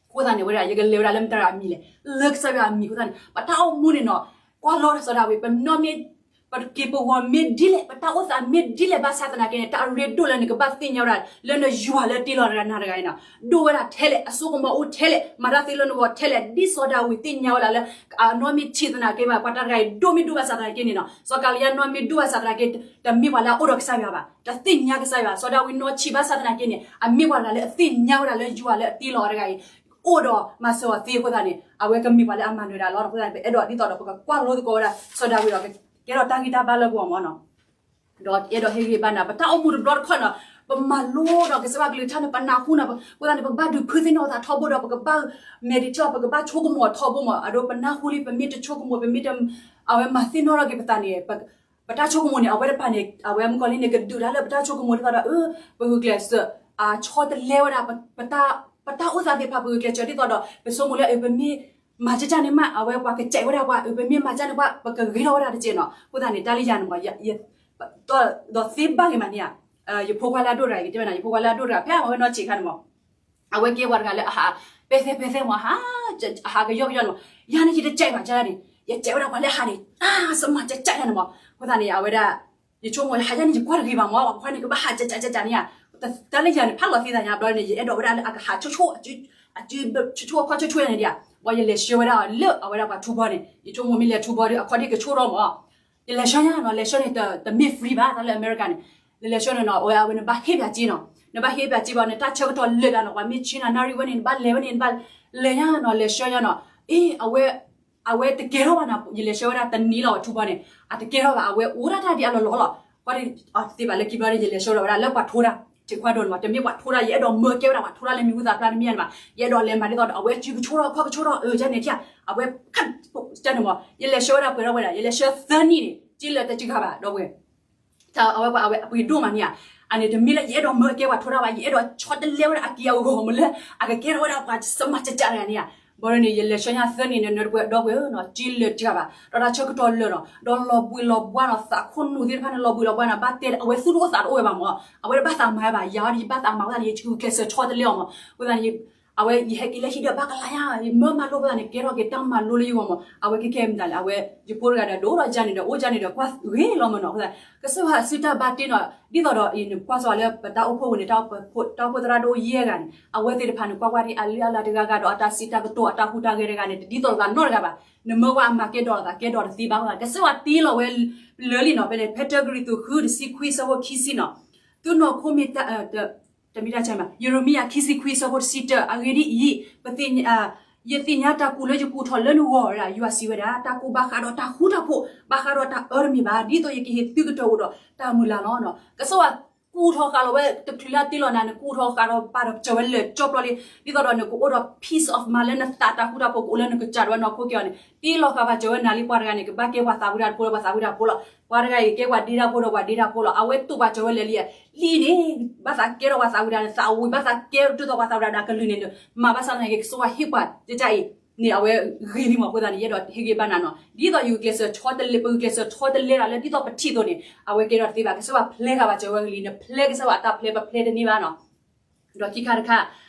အဃိသတးန့ၣ်ဝဲဒၣ် ယကလဲၤဝဲဒၣ်လၢမတၤတဂၤအမံၤလဲၣ်, လၢကစၢ်ယွၤအမံၤအဃိသတးန့ၣ် ပတၢ်အိၣ်မူန့ၣ်နီၤ, ကွၢ်လိဒီးစီၤဒၤဝံး ပနီၢ်မ့ၢ် ပက့ၤပဂီၤမ့ၢ်ဒ်လဲၣ် ပတၢ်အိၣ်သးမ့ၢ်ဒ်လဲၣ်ဘၣ်ဆၣ်သနာ်က့န့ၣ် တၢ်အရ့ဒိၣ်လၢနကဘၣ်သ့ၣ်ညါဝဲဒၣ် လၢနယွၤလၢတ့လီၤနၤတဂၤအံၤနီၤ, ဒိၣ်ဝဲဒၣ်ထဲလဲၣ် အစိကမီၤအိၣ်ထဲလဲၣ် မၤတၢ်သ့လၢနဂီၢ်ထဲလဲၣ် ဒ်စီၤဒၤဝံးသ့ၣ်ညါဝဲဒၣ်လၢ အနီၢ်မ့ၢ်ဆံးသနာ်က့မး ပှၤတၢ်တဂၤအံၤဒိၣ်မ့ၢ်ဒိၣ်ဘၣ်ဆၣ်သနာ်က့န့ၣ်နီၤ, စီၤကၤလံယါနီၢ်မ့ၢ်ဒိၣ်ဘၣ်ဆၣ်သနာ်က့ တမ့ၢ်ပှၤလၢအအိၣ်ဒီးကစၢ်ယွၤဘၣ်, တသ့ၣ်ညါကစၢ်ယွၤ, စီၤဒၤဝံးနီၢ်ဆံးဘၣ်ဆၣ်သနာ်က့န့ၣ် အမ့ၢ်ပှၤတဂၤလၢအသ့ၣ်ညါဝဲဒၣ်လၢယွၤလၢအတ့လီၤအီၤတဂၤအံၤ အိၣ်ဒီးမၤစၢၤအီၤသ့အဃိသတးန့ၣ် အဝဲကမ့ၢ်ပှၤလၢအမၤနၢၤတၢ်လီၤ. အဃိသတးန့ၣ် ပအဲၣ်ဒိးဒ်သိးဒီး ပကကွၢ်လိသကိးဝဲဒၣ် စီၤဒၤဝံးဒီး ကကဲထီၣ်တၢ်ဂံၢ်တၢ်ဘါလၢပဂီၢ်မးနီၤ. ဒီးအဲၣ်ဒိးဟ့ၣ်ဂံၢ်ဘါနၤ ပတၢ်အိၣ်မူတဘျီတခီၣ်နီၤ ပမၤလိဒီးကစၢ်ယွၤကလုၢ်ကထါန့ၣ် ပနၢ်ဟူနီၤ အဃိသတးန့ၣ် ပကဘၣ်ဒုးဖုသ့ၣ်နီၣ်သးထီဘိဒီး ပကဘၣ် meditate ပကဘၣ်ဆိကမိၣ်ထီဘိမး အဒိ ပနၢ်ဟူလံ ပမ့ၢ်တဆိကမိၣ် ပမ့ၢ်တ အဝဲမၤသ့ၣ်နီၣ်ထီၣ်က့ၤပသးန့ၣ် ပတၢ်ဆိကမိၣ်န့ၣ် အဝဲတဖၣ်န့ၣ် အဝဲမုၣ်ကီၤလံၢ်န့ၣ် ကဒုးတၢ်လၢပတၢ်ဆိကမိၣ်ဒ်သိးဒီး အၢ ပဂုာ်ကျဲးစၢး အဆီတလဲဝဲဒၣ် ပတၢ်အိၣ်သးသ့ၣ်တဖၣ် ပဂုာ်ကျဲးစၢးဒ်သိးဒီး ပဆိကမိၣ်လၢ အၢ ပမ့ၢ်မၤကၢ်ကၢ်န့ၣ်မး အဝဲပှၤကစဲးဝဲဒၣ်ပှၤ အၢ ပမ့ၢ်မၤကၢ်န့ၣ်ပှၤ ပကဂ့ၤထီၣ်ဝဲဒၣ်တက့ၢ်နီၤ. အဃိသတးန့ၣ် တၢ်လၢယၤန့ၣ်မး ဒီးသ့ဘၣ်ဂ့ၤမးန့ၣ်ဧါ ယဖိခွါလၢအဒိၣ်တဂၤ ယကတဲဝဲဒၣ် ယဖိခွါလၢအဒိၣ်တဂၤ ဖဲအဝဲနီၢ်ဆံးခါန့ၣ်မး အဝဲကဲပှၤတဂၤလၢအဟး ပဲာ်သဲပဲာ်သဲမး ဟး အဟးကယီကယီန့ၣ်မး ယၤန့ၣ် ယတစဲးဘၣ်ကၢ်န့ၣ် ယစဲးဝဲဒၣ်ပှၤလၢအဟးန့ၣ် အါ စမၤကၢ်ကၢ်ယၤန့ၣ်မး. အဃိသတးန့ၣ် အဝဲဒၣ် ယဆိကမိၣ် ဟးယၤန့ၣ် ယကွၢ်တဂ့ၤဘၣ်မး ပှၤခွါန့ၣ် ကဘၣ်ဟးကၢ်ကၢ်ကၢ်န့ၣ်ဧါ. တၢ်လၢယၤန့ၣ် ဖးလီၤသံသးညါဘျီန့ၣ် ယအဲၣ်ဒိးဝဲဒၣ်လၢအကဟးဆိဆိ အစု ဆိဆိအခီၣ်ဆိဆိယၤန့ၣ်ဒံးဧါ. ဘၣ်ယလဲၤဆှၢဝဲဒၣ်လၢအဝဲဒၣ်ပှၤထူဘီန့ၣ် ယဆိကမိၣ်မ့ၢ်လဲၤထူဘီဒီး အခီၣ်ဒံးကဆိထီၣ်မး ယလဲၤဆှၢညါနီၤ လဲၤဆှၢန့ၣ် တမ့ၢ် free ဘၣ် တၢ်လၢအမဲရကၤန့ၣ် လဲၤလဲၤဆှၢန့ၣ်နီၤ အဝဲ အဝဲနဘၣ်ဟ့ၣ်ပၠးစ့နီၤ နဘၣ်ဟ့ၣ်ပၠးစ့ဘၣ် နတၢ်ဆၢကတီၢ်လၢာ်တၢ်နီၤ ပှၤမ့ၢ်ဆ့နၤနၣ်ရံၣ်ဝဲန့ၣ် နဘၣ်လဲၤဝဲန့ၣ် နဘၣ်လဲၤညါနီၤ လဲၤဆှၢညါနီၤ အ့ အဝဲ အဝဲတကဲထီၣ်ဘၣ်နီၤ ယလဲၤဆှၢဝဲဒၣ်တနံၤလီၤ ပှၤထူဘီန့ၣ် အတကဲထီၣ်ဘၣ် အဝဲအိၣ်ဒၣ်တၢ်ဒ်အလီၢ်လီၢ်လီၤ ကွၢ်ဒ် သ့ဘၣ်လၢခံဘျီန့ၣ် ယလဲၤဆှၢဒီးဝဲဒၣ်လၢပှၤထူတၢ် ထံခွါဒိၣ်န့ၣ်မး တမ့ၢ်ပှၤထူတၢ် ယအဲၣ်ဒိးမၢကဲဝဲဒၣ်ပှၤထူတၢ်လၢမံၤဟူသၣ်ဖျါတမံၤန့ၣ်ဘၣ် ယအဲၣ်ဒိးလဲၤမၤဒ်သိးဒီး အဝဲစုကဆိထီၣ်ခီၣ်ကဆိထီၣ် အၢ ယၤန့ၣ်ထံၣ် အဝဲ ကန့ၣ်မး ယလဲၤဆှၢဝဲဒၣ်ပှဲၤထီၣ်ဝဲဒၣ် ယလဲၤဆှၢသၢနံၣ်န့ၣ် က့လၢတစှၤဘၣ် ဒီပုၢ်ဝဲၢ် တၢ်အဝဲပှၤအဝဲအပှ့ၤဒိၣ်မးန့ၣ်ဧါ အန့ၣ်တမ့ၢ်လၢယအဲၣ်ဒိးမၢကဲပှၤထူတၢ်ဘၣ် ယအဲၣ်ဒိးဆီတလဲဝဲဒၣ်အက့ၢ်အဂီၤမးလၢ အကကဲထီၣ်ဝဲဒၣ်ပှၤစမၤကၢ်ကၢ်တဂၤန့ၣ်ဧါ ဘၣ်ဒီးန့ၣ် ယလဲၤဆှၢညါသၢနံၣ်န့ၣ် နၢၤတပှဲၤဒီပုၢ်ဝဲၢ်ဧၢနီၤ က့လၢတစှၤဘၣ် ဒီးတၢ်ဆၢကတီၢ်လၢာ်နီၤ ဒီးလီၤဘှံးလီၤဘှါနီၤ သးခိၣ်နူာ်သ့ၣ်တဖၣ်န့ၣ် လီၤဘှံးလီၤဘှါနီၤ ဘၣ်တဲအဝဲသူၣ်တအိၣ်သးတအိၣ်ဝဲဘၣ်မး အဝဲတဘၣ်သးမၤဝဲဘၣ် ယၤဒီးယဘၣ်သးမၤဝဲဒၣ်န့ၣ် ယကကျဲးစၢးဆီတလဲအီၤမး အဃိသတးန့ၣ် အဝဲယဟဲက့ၤလၢဟံၣ်ဒီးဘၣ်ကလၤယါ ယမၢမၤလိပသးန့ၣ် ကဲထီၣ်က့ၤတၢ်မၤလိလၢယဂီၢ်မး အဝဲခဲခဲမတၤလဲၣ် အဝဲယဖိတဂၤဒီးဒိၣ်ဒီးယၤန့ၣ်ဒီး အိၣ်ယၤန့ၣ်ဒီးကွၢ်ဂ့ၤလီၤမးနီၤ အဃိသတး ကစၢ်ယွၤစုတၢ်ဘၣ်တ့နီၤ ဒ်သိးဒီးအံၤနကွၢ်စီလၢပတၢ်အိၣ်ဖှိၣ်ပူၤန့ၣ် တၢ်အိၣ်ဖှိၣ်သရၣ်ဒိၣ်ယဲၢ်ဂၤန့ၣ် အဝဲသ့ၣ်တဖၣ်န့ၣ် ကွၢ်ကွၢ်ဒ်အလုၢ်အလၢ်တဂၤဂၤဒီးအတၢ်စံးတၢ်ကတိၤအတၢ်ဟူးတၢ်ဂဲၤတဂၤန့ၣ် တဒ်သိးလိာ်သးနီတဂၤဘၣ် နမၢကွၢ်အမၤကဲဒီးလိာ်သး ကဲဒီးတသ့ဘၣ်အဃိသတး ကစၢ်ယွၤတ့လီၤဝဲလၢလံနီၤ ဖဲန့ၣ် ဖဲတၢကရံၣ်သူးဃုတဆံခွံဆၢဖိခံဆံနီၤ သုနီၢ်ခိမ့ၢ်တၢ် တမ့ၢ်တၢ်ဆၢမး ယံးရမံယၤခံဆံခွံဆၢဖိတဆံတၢ အဂ့ၢ်ဒ်အံၤ, ပသ့ၣ်ညါ, ယသ့ၣ်ညါတၢ်ကူၣ်လၢယကူၣ်ထီၣ်လၢနဂီၢ်ဝဲဒၣ် ယွၤစံးဝဲဒၣ် တၢ်ကူၣ်ဘၣ်ဃးဒီးတၢ်ဃူတၢ်ဖိး, ဘၣ်ဃးဒီးတၢ်အၢတမ့ၢ်ဘၣ် ဒ်သိးယကဟ့ၣ်သုကတၢၢ်အိၣ်ဒီးတၢ်မုၢ်လၢ်လီၤ. ကစၢ်ယွၤကူၣ်ထီၣ်ဃာ်လီၤဝဲ တချုးလၢတ့လီၤနၤ နကူၣ်ထီၣ်ဃာ်ဒီးပာ်ဒီးစၢၤဝဲလၢာ်ကၠီပျီလံ, ဒ်သိးဒီးနကအိၣ်ဒီး peace of mind လၢနသး တၢ်ဃူတၢ်ဖိးကအိၣ်လၢနကစၢ်ဒၣ်ဝဲနီၢ်ခိက့ၤအီၤန့ၣ် တ့လီၤဃာ်ပှၤစၢၤဝဲနၤလံ ပှၤတဂၤန့ၣ် ကဘၣ်ကဲပှၤသးဝံၣ်တၢ်ဖိဒီးပှၤသးဝံၣ်တၢ်ဖိလီၤ. ပှၤတဂၤအံၤကဲပှၤဒ့တၢ်ဖိဒီးပှၤဒ့တၢ်ဖိလီၤ. အဝဲတူၢ်ပှၤစၢၤဝဲလၢာ်လံ, လံန့ၣ် ဘၣ်သးကဲထီၣ်ပှၤသးဝံၣ်တၢ်န့ၣ် သးဝံၣ် ဘၣ်သးကဲဒိၣ်သိးပှၤသးဝံၣ်တၢ်န့ၣ် ကလုၢ်န့ၣ် မၤဘၣ်ဆၣ်သနာ်က့ ကစၢ်ယွၤဟ့ၣ်ပှၤတၢ်အံၤန့ၣ် အဝဲဂ့ၤလံမး အဃိသတးန့ၣ် ယအဲၣ်ဒိးဟ့ၣ်ဂံၢ်ဘါနၤနီၤ ဒ်သိးယဂုာ်ကျဲးစၢးဆီတလဲ ပဂုာ်ကျဲးစၢးဆီတလဲတၢ်လၢဒ်သိးပထံၣ်အသိးန့ၣ် အဝဲကဲထီၣ်တသ့ဘၣ် ကစၢ်ယွၤပျဲဃာ်ပှၤစၢၤဝဲဂ့ၤလံ နပျဲကစၢ်ယွၤအတၢ်ပျဲ ပပျဲတန့ၢ်ဘၣ်နီၤ. ဒီးခံခါတခါ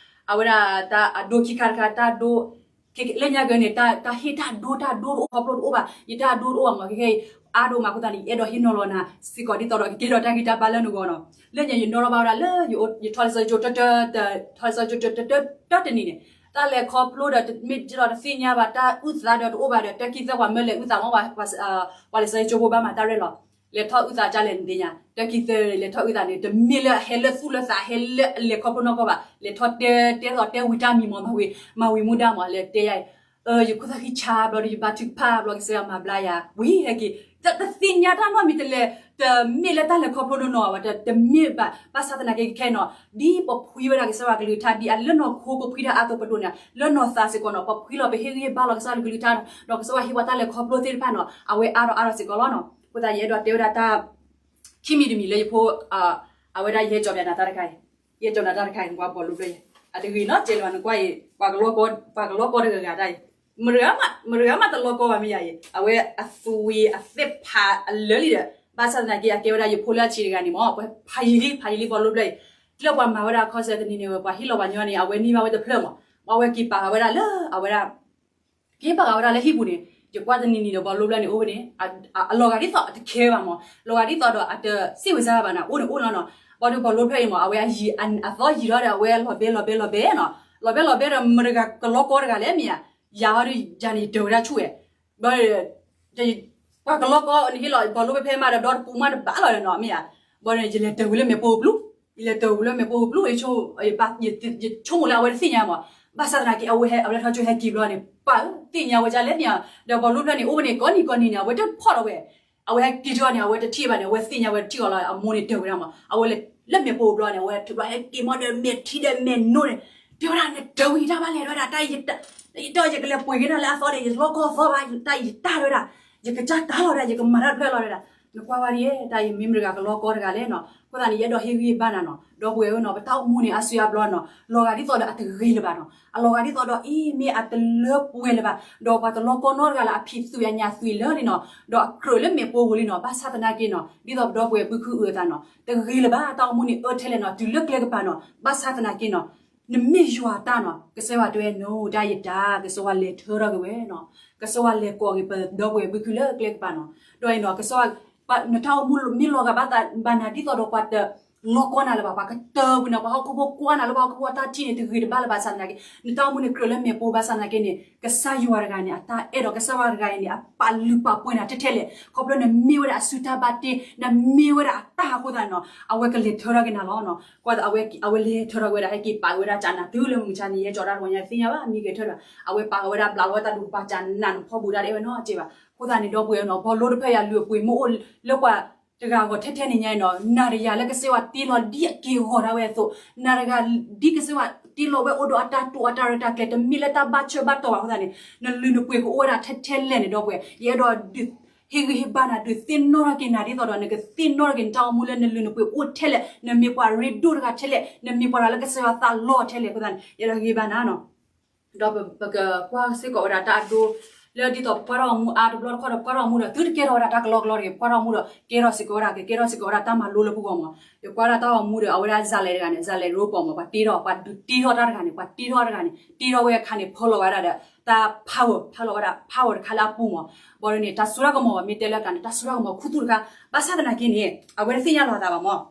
အဝဲဒၣ်တၢ်အဒိခံခါတခါ တၢ်ဒိ လၢညါက့ၤန့ၣ် တၢ်ဟ့ၣ်တၢ်ဒိ တၢ်ဒိတအိၣ် ခီဖျိတအိၣ်ဘၣ် ယတၢ်ဒိတအိၣ်ဘၣ်မး ခဲခဲအံၤ အါဒိၣ်မးအဃိသတးန့ၣ် ယအဲၣ်ဒိးဟ့ၣ်နီၤလီၤနၤစ့ၢ်ကီး ဒ်သိးဒီးကကဲထီၣ်တၢ်ဂံၢ်တၢ်ဘါလၢနဂီၢ်နီၤ. လၢညါယနီၣ်ထီၣ်ဘၣ်ဝဲဒၣ်လၢ ယထီၣ်လံာ်စီဆှံကၠိတၢတၢ ထီၣ်လံာ်စီဆှံကၠိတၢတၢတနံၤန့ၣ် တၢ်လဲၤခီဖျိဒီး မ့ၢ်ဒီးတသ့ၣ်ညါဘၣ် တၢ်အုၣ်သးဒီးတအိၣ်ဘၣ်ဒီး တၢ်ခံသၢပှၤမၢလဲၤအုၣ်သးမး ပှၤလံာ်စီဆှံကၠိဖိဘၣ်မၤတၢ်ရဲၣ်လီၤ လဲၤထီၣ်အုၣ်သးကလဲၣ်နသ့ၣ်ညါ တၢ်ခံသၢလဲၤထီၣ်အုၣ်သးန့ၣ် တမ့ၢ်လၢအဟဲလၢသူၣ်လၢသး ဟဲလၢအလဲၤခီဖျိနီၢ်ကီၢ်ဘၣ် လဲၤထီၣ်တဲ တဲသိးတဲဝံၤတၢ်မံၤမး မၤဝံၤမူဒါမး လဲၤတဲယၤအံၤ ယခိၣ်သၣ်ခံဆါဘျီဒီး ယဘါထုကဖၣ်ဘျီ ကစၢ်ယွၤမၤဘျါယၤ ဝံၤဟဲက့ၤ တသ့ၣ်ညါတၢ်နီတမံၤတလဲၤ တမ့ၢ်လၢတၢ်လဲၤခီဖျိနီၢ်နီၢ်ဘၣ် တမ့ၢ်ဘၣ် ဘၣ်ဆၣ်သနာ်က့ခဲအံၤနီၤ ဒ်ပဖှံဝဲဒၣ်ကစၢ်ယွၤကလုၢ်ကထါ ဒ်အလၢနီၢ်ခိပဖှံတၢ်အါသိးပဒိၣ်န့ၣ် လၢနီၢ်သးစ့ၢ်ကီးနီၤ ပဖှံလီၤပဟ့ၣ်ဂံၢ်ဟ့ၣ်ဘါလီၤကစၢ်ယွၤကလုၢ်ကထါ ဒီးကစၢ်ယွၤဟ့ၣ်ပှၤတၢ်လဲၤခီဖျိသ့ၣ်တဖၣ်နီၤ အဝဲအါထီၣ်အါထီၣ်စ့ၢ်ကီးလီၤနီၤ. အဃိသတးယအဲၣ်ဒိးတဲဝဲဒၣ်တၢ် ခံမံၤတမံၤလၢယဖိ အဝဲဒၣ်ယဟဲကၠီပျးနၤတၢ်တခါအံၤ ယဟဲကၠီနၤတၢ်တခါအံၤ နကွၢ်ဘီလိဖျၢၣ်အံၤ အတဂ့ၤနီတစဲးလၢၤဘၣ် နကွၢ်အံၤ ပှၤကလီကီ ပှၤကလီကီတဂၤဂၤတၢ်အံၤ မတဂၤမးတလီကီဘၣ်မ့ၢ်ယၤအံၤ အဝဲအသွံၣ်အသ့ၣ်ဖးအလၢာ်လံဒီး ဘၣ်ဆၣ်သနာ်က့ အကဲဝဲဒၣ်ယဖိလၢအဆံးတဂၤန့ၣ်မး ပှၤဖးယံာ်လံ ဖးယံာ်လံဘီလိဖျၢၣ်အံၤ လၢပှၤမၤဝဲဒၣ်ခီၣ်စဲတနံၤန့ၣ်ဝဲ ပှၤဟ့ၣ်လီၤပှၤညီန့ၣ် အဝဲန့ၢ်ဘၣ်ဝဲတဖျၢၣ်မး ပှၤဝဲက့ၤပာ်ဃာ်ဝဲဒၣ်လၢအဝဲဒၣ် က့ၤပာ်ဃာ်ဝဲဒၣ်လၢဟံၣ်ပူၤန့ၣ် ယကွၢ်တနံၤနံၤဒီးဘီလိဖျၢၣ်န့ၣ် အိၣ်ဝဲန့ၣ် အလီၤဂာ်ဒ်သိးအတခဲဘၣ်မး လီၤဂာ်ဒ်သိးဒီးအတစ့ၣ်ဝဲစါဘၣ်နၤ အိၣ်န့ၣ်အိၣ်လီၤနီၤ ဘီဒီးဘီလိဖျၢၣ်အံၤမး အဝဲအသီယံာ်ထီၣ်ဒီး အဝဲလီၤဘဲလီၤဘဲလီၤဘဲနီၤ လီၤဘဲလီၤဘဲဒီး မတဂၤကလီကီတဂၤလဲၣ်မ့ၢ်ဧါ ယၤဟီဒီးယၤန့ၣ် တၢၤဝဲဒၣ်ဆူၣ်ဝဲ ဘီဒီး ပှၤကလီကီန့ၣ်ဟ့ၣ်လီၤ ဘီလိဖျၢၣ်ဖဲမးဒီး ဒီတပူၤမးတဘၣ်လီၤနီၤ မ့ၢ်ဧါ ဘီဒီး ယလဲၤတၢၤဝံၤလၢမဲာ်ပိၢ်ပျူၤ ယလဲၤတၢၤဝံၤလၢမဲာ်ပိၢ်ပျူၤ ယဆိကမိၣ်လၢအဝဲတသ့ၣ်ညါမး ဘၣ်ဆၣ်သနာ်က့ အဝဲဟဲ အဝဲထီၣ်ကၠိဟဲက့ၤဘျီန့ၣ် ပၢ်ဧၢ သ့ၣ်ညါဝဲဒ်လဲၣ်မ့ၢ်ဧါ ဒီးဘီလိဖျၢၣ်န့ၣ် အိၣ်ဝဲန့ၣ် ကိးနံၤကိးနံၤန့ၣ် အဝဲတဖီၣ်လီၤဝဲ အဝဲဟဲက့ၤထီၣ်န့ၣ် အဝဲတထံၣ်ဘၣ်န့ၣ် အဝဲသ့ၣ်ညါဝဲတထံၣ်အီၤလီၤ အမိၢ်န့ၣ်တၢၤဝဲဒၣ်မး အဝဲလဲၤလၢမဲာ်ပိၢ်ပျူၤန့ၣ် အဝဲထုးဘျီဟဲက့ၤမးဒီးမဲာ်ထံဒီးမဲာ်နိန့ၣ် တဲဝဲဒၣ် နတၢၤဝံၤယတၢ်ဘၣ်လဲၣ် တဲဝဲဒၣ် တၢ်ယတၢ် ယကလဲၤပှ့ၤက့ၤနၤလၢအသီန့ၣ် ယလီကီသီဘၣ် တၢ်ယတၢ်တဲဝဲဒၣ် ယကစၢ်တၢ်လီၤဒၣ် ယကမၤတၢ်တဖျၢၣ်လီၤဒၣ် နကွၢ်ဝဲဒ် တၢ်အံၤမ့ၢ်မတဂၤကလီကီတဂၤလဲၣ်နီၤ အဃိသတးန့ၣ် ယအဲၣ်ဒိးဟ့ၣ်ဂံၢ်ဟ့ၣ်ဘါနၤနီၤ ဒီပုၢ်ဝဲၢ်ဧၢနီၤ ပတၢ်အိၣ်မူန့ၣ် အါစုအါဘျီနီၤ လီၤဂာ်ဒ်သိးဒီးအတဂ့ၤလၢၤဘၣ်နီၤ အလီၤဂာ်ဒ်သိးဒီးအ့ မ့ၢ်အတလၢပှဲၤလၢၤဘၣ် ဒီးပှၤတလီကီနီတဂၤလၢအဖံးသွံၣ်အညၣ်သွံၣ်လၢာ်လံနီၤ ဒီးအကြၢးလၢမဲာ်ပိၢ်ပူၤလံနီၤ ဘၣ်ဆၣ်သနာ်က့နီၤ ဒ်သိးပဒီပုၢ်ဝဲၢ်ဘုခုအုးအသးနီၤ တဂ့ၤလၢၤဘၣ် တၢ်အိၣ်မူန့ၣ်အၢထဲလဲၣ်နီၤ တုၤလၢကျဲကပၤနီၤ ဘၣ်ဆၣ်သနာ်က့နီၤ နမ့ၢ်ယွၤတၢ်နီၤ ကစၢ်ယွၤတဲဝဲ no တၢ်ယတၢ် ကစၢ်ယွၤလဲၤထၢထီၣ်က့ၤဝဲနီၤ ကစၢ်ယွၤလဲၤကိးက့ၤပဒီပုၢ်ဝဲၢ်ဘုခုလၢကျဲကပၤနီၤ ဒီးအံၤနီၤ ကစၢ်ယွၤ နတၢ်အိၣ်မူမ့ၢ်လီၤဂာ်ဘၣ်သးဘၣ်နၤဒ်သိးဒီးပှၤတလီကီနၤလၢၤဘၣ် ပှၤကတၢၢ်ကွံာ်နၤ ပှၤဟီၣ်ခိၣ်ဖိကွၢ်နၤလၢပှၤဟီၣ်ခိၣ်ဖိတၢ်ထံၣ်န့ၣ် တဂ့ၤတဘၣ်လၢၤဘၣ်ဆၣ်သနာ်က့ နတၢ်အိၣ်မူန့ၣ်ကြၢးလၢမဲာ်ပိၢ်ဘၣ်ဆၣ်သနာ်က့န့ၣ် ကစၢ်ယွၤတဂၤန့ၣ် အတၢ်အဲၣ်ဒိးကစၢ်ယွၤတဂၤအံၤန့ၣ် အပာ်လုၢ်ပာ်ပှ့ၤနၤထဲထဲလဲၣ် ခီဖျိနမ့ၢ်ဝဲဒၣ်အစုတၢ်ဘၣ်တ့ နမ့ၢ်ဝဲဒၣ်အတၢ်အဃိသတးန့ၣ်နီၤ အဝဲကလဲၤထၢထီၣ်က့ၤနၤလီၤနီၤ ကွၢ်အဝဲလဲၤထၢထီၣ်က့ၤဝဲဒၣ် ဟဲက့ၤပာ်က့ၤဝဲဒၣ်ကၠးနၤတုၤလၢမုၢ်မဆါန့ၣ် ယဲကၠီတၢ်တဝီညါသ့ၣ်ညါဘၣ် မံဂဲၤထၢထီၣ် အဝဲပာ်က့ၤဝဲဒၣ်ဘျးလီၤဝဲတၢ်ဒူၣ်ကပၤကၠးနၤနဖီဘူတၢ်ဒဲးဝဲနီၤတက့ၢ်ဘၣ် အဃိသတးန့ၣ် ဒီပုၢ်ဝဲၢ်နီၤ ဘီလိတဖျၢၣ်အံၤအလုၢ်အပှ့ၤမ့ၢ်အိၣ်လၢပှၤတဂၤအဂီၢ်ထဲထဲန့ၣ်ညါအံၤနီၤ နၤဒီးယၤလၢကစၢ်ယွၤတ့လီၤဒ်အက့ၢ်အဂီၤဒၣ်ဝဲအသိး နၤတဂၤ ဒ်ကစၢ်ယွၤတ့လီၤဝဲအိၣ်ဒီးအတၢ်တိာ်အတၢ်ရဲၣ်တၢ်ကျဲၤ တမ့ၢ်လၢတၢ်ဘၣ်ဆၢဘၣ်တီၤဘၣ်အဃိသတးန့ၣ် နလုၢ်နပှ့ၤကအိၣ်ဝဲဒၣ်ထဲထဲလဲၣ်န့ၣ် ဒီပုၢ်ဝဲၢ် ယအဲၣ်ဒိးဒုး ဟ့ၣ်ဂံၢ်ဟ့ၣ်ဘါနၤ ဒုးသ့ၣ်နီၣ်ထီၣ်က့ၤနၤဒ်သိးဒီး နကသ့ၣ်နီၣ်ထီၣ်က့ၤနတၢ်အိၣ်မူလၢနလုၢ်နပှ့ၤအိၣ်ထဲလဲၣ် နမ့ၢ်ပှၤရ့ဒိၣ်တဂၤထဲလဲၣ် နမ့ၢ်ပှၤတဂၤလၢကစၢ်ယွၤသးလီထဲလဲၣ်အဃိသတးန့ၣ် ယအဲၣ်ဒိးဟ့ၣ်ဂံၢ်ဘါနၤနီၤ ဒီးပကကွၢ်စ့ၢ်ကီးဝဲဒၣ်တၢ်အဒိ လၢဒ်သိးပကွၢ်ထီၣ်အီၤမူအါတဘျီတခီၣ်ဒီး ပကွၢ်ထီၣ်အီၤမူဒီး သုတကဲထီၣ်ဝဲဒၣ်တၢ်ကလီကလီတဂ့ၤ, ပကွၢ်ထီၣ်အီၤမူဒီး ကဲထီၣ်စ့ၢ်ကီးဝဲဒၣ် ကကဲထီၣ်စ့ၢ်ကီးဝဲဒၣ်တၢ်မၤလိလၢပဂီၢ်မး. ယကွၢ်ဒၣ်တၢ်အီၤမူဒီး အဝဲဒၣ် ဇာတ်လည် တဂၤန့ၣ် ဇာတ်လည် ရိပိာ် မး ပှၤတ့ထီၣ် ပှၤဒုးတ့ထီၣ်တၢ်တဂၤန့ၣ် ပှၤတ့ထီၣ်တဂၤန့ၣ် တ့ထီၣ်ဝဲအခါန့ၣ် ဖီလီၤဝဲဒၣ်ဒီး တၢ် power ဖီလီၤဝဲဒၣ် power တခါလၢအပူၤမး. ဘၣ်ဒီးန့ၣ် တၢ်စိတၢ်ကမီၤမ့ၢ်တဲလၢအကျါန့ၣ် တၢ်စိတၢ်ကမီၤခူသူၣ်တခါ, ဘၣ်ဆၣ်သနာ်က့န့ၣ် အဝဲတသ့ၣ်ညါလီၤအသးဘၣ်မး.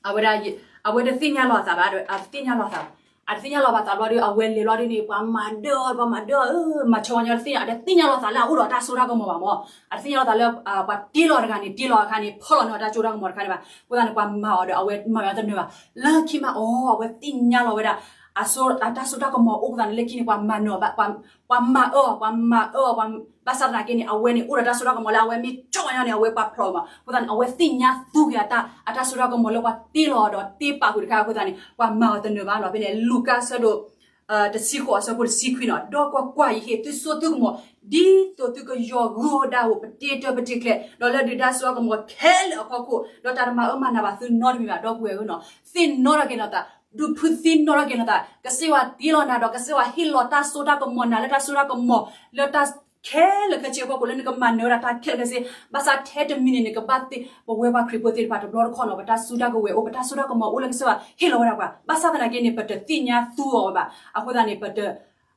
အဝဲဒၣ် အဝဲတသ့ၣ်ညါလီၤအသးဘၣ်ဒီး အတသ့ၣ်ညါလီၤအသးဘၣ်. အတသ့ၣ်ညါလီၤဘၣ်သးဘျီဒီး အဝဲလဲၤလီၤဒ်န့ၣ် ပှၤမၤဒၢအီၤ ပှၤမၤဒၢအီၤ မၤ ဆၢဝါညီ တသ့ၣ်ညါ အတသ့ၣ်ညါလီၤသးလၢအအိၣ်ဒီးတၢ်စိတၢ်ကမီၤဘၣ်မး. အတသ့ၣ်ညါလီၤသးလၢ ပှၤတ့လီၤတဂၤန့ၣ် တ့လီၤအခါန့ၣ် ဖီလီၤန့ၢ်အီၤတၢ်စိတၢ်ကမီၤတခါန့ၣ်ဘၣ်. အဃိသတးန့ၣ် ပှၤမၤအီၤဒီး အဝဲမၤမၤတနၢၤဘၣ်. လၢခံမးအီၤ အဝဲသ့ၣ်ညါလီၤဝဲဒၣ် အစိ အတၢ်စိတၢ်ကမီၤအိၣ်အဃိသတးန့ၣ် လၢခံန့ၣ် ပှၤမၤနၢၤအီၤဘၣ် ပှၤမၤအၢအီၤ ပှၤမၤအၢအီၤ ပှၤ ဘၣ်ဆၣ်သနာ်က့န့ၣ် အဝဲန့ၣ် အိၣ်ဒီးတၢ်စိတၢ်ကမီၤလၢအဝဲမ့ၢ် ဆၢဝါညီ န့ၣ် အဝဲပှၤဖျိးမး. အဃိသတးန့ၣ် အဝဲသ့ၣ်ညါသူက့ၤအတၢ် အတၢ်စိတၢ်ကမီၤလၢပှၤတ့လီၤဒီးတ့ပာ်ဃုာ်တခါအဃိသတးန့ၣ် ပှၤမၤအီၤတနၢၤဘၣ်နီၤ. ဖဲန့ၣ် လူၤကၣ်အဆၢဒိၣ် တဆံဃိး အဆၢဖိတဆံခွံနီၤ, ဒီးကွၢ်ကွၢ်, ယဟ့ၣ်သုစိသုကမီၤ ဒ်သိးသုကယီၤဂုာ်ဒၣ်ဧိၤ ပတ့တၢ်ပတ့ချဲး ဒီးလၢဒုၣ်ဒါစိအကမီၤခဲလၢာ်အဖီခိၣ်, ဒီးတၢ်တမၤအၢမၤနးဘၣ်သုနီတမံၤဘၣ်. ဒီပုၢ်ဝဲၢ်ဧၢနီၤ, သ့ၣ်နီၣ်ထီၣ်က့ၤလိာ်သး, ဒုးဖုသ့ၣ်နီၣ်ထီၣ်က့ၤလိာ်သး, ကစၢ်ယွၤတ့လီၤနၤဒီး ကစၢ်ယွၤဟ့ၣ်လီၤတၢ်စိတၢ်ကမီၤနၤလၢတၢ်စိတၢ်ကမီၤ လၢတၢ်ခဲလၢာ်ခဲဆ့အဖီခိၣ် လၢနကမၤနၢၤဝဲဒၣ်တၢ်ခဲလၢာ်ခဲဆ့, ဘၣ်ဆၣ်ထဲတမံၤန့ၣ် နကဘၣ်သ့ၣ် ပဝဲပှၤခရံာ်ဖိသ့ၣ်တဖၣ်တဘျီတခီၣ်နီၤ ပတၢ်စုတၢ်ကဝဲၤအိၣ် ပတၢ်စိတၢ်ကမီၤအိၣ်လၢကစၢ်ယွၤဟ့ၣ်လီၤဝဲဒၣ်ပှၤ, ဘၣ်ဆၣ်သနာ်က့န့ၣ် ပတသ့ၣ်ညါသူအီၤဘၣ်. အဃိသတးန့ၣ် ပတ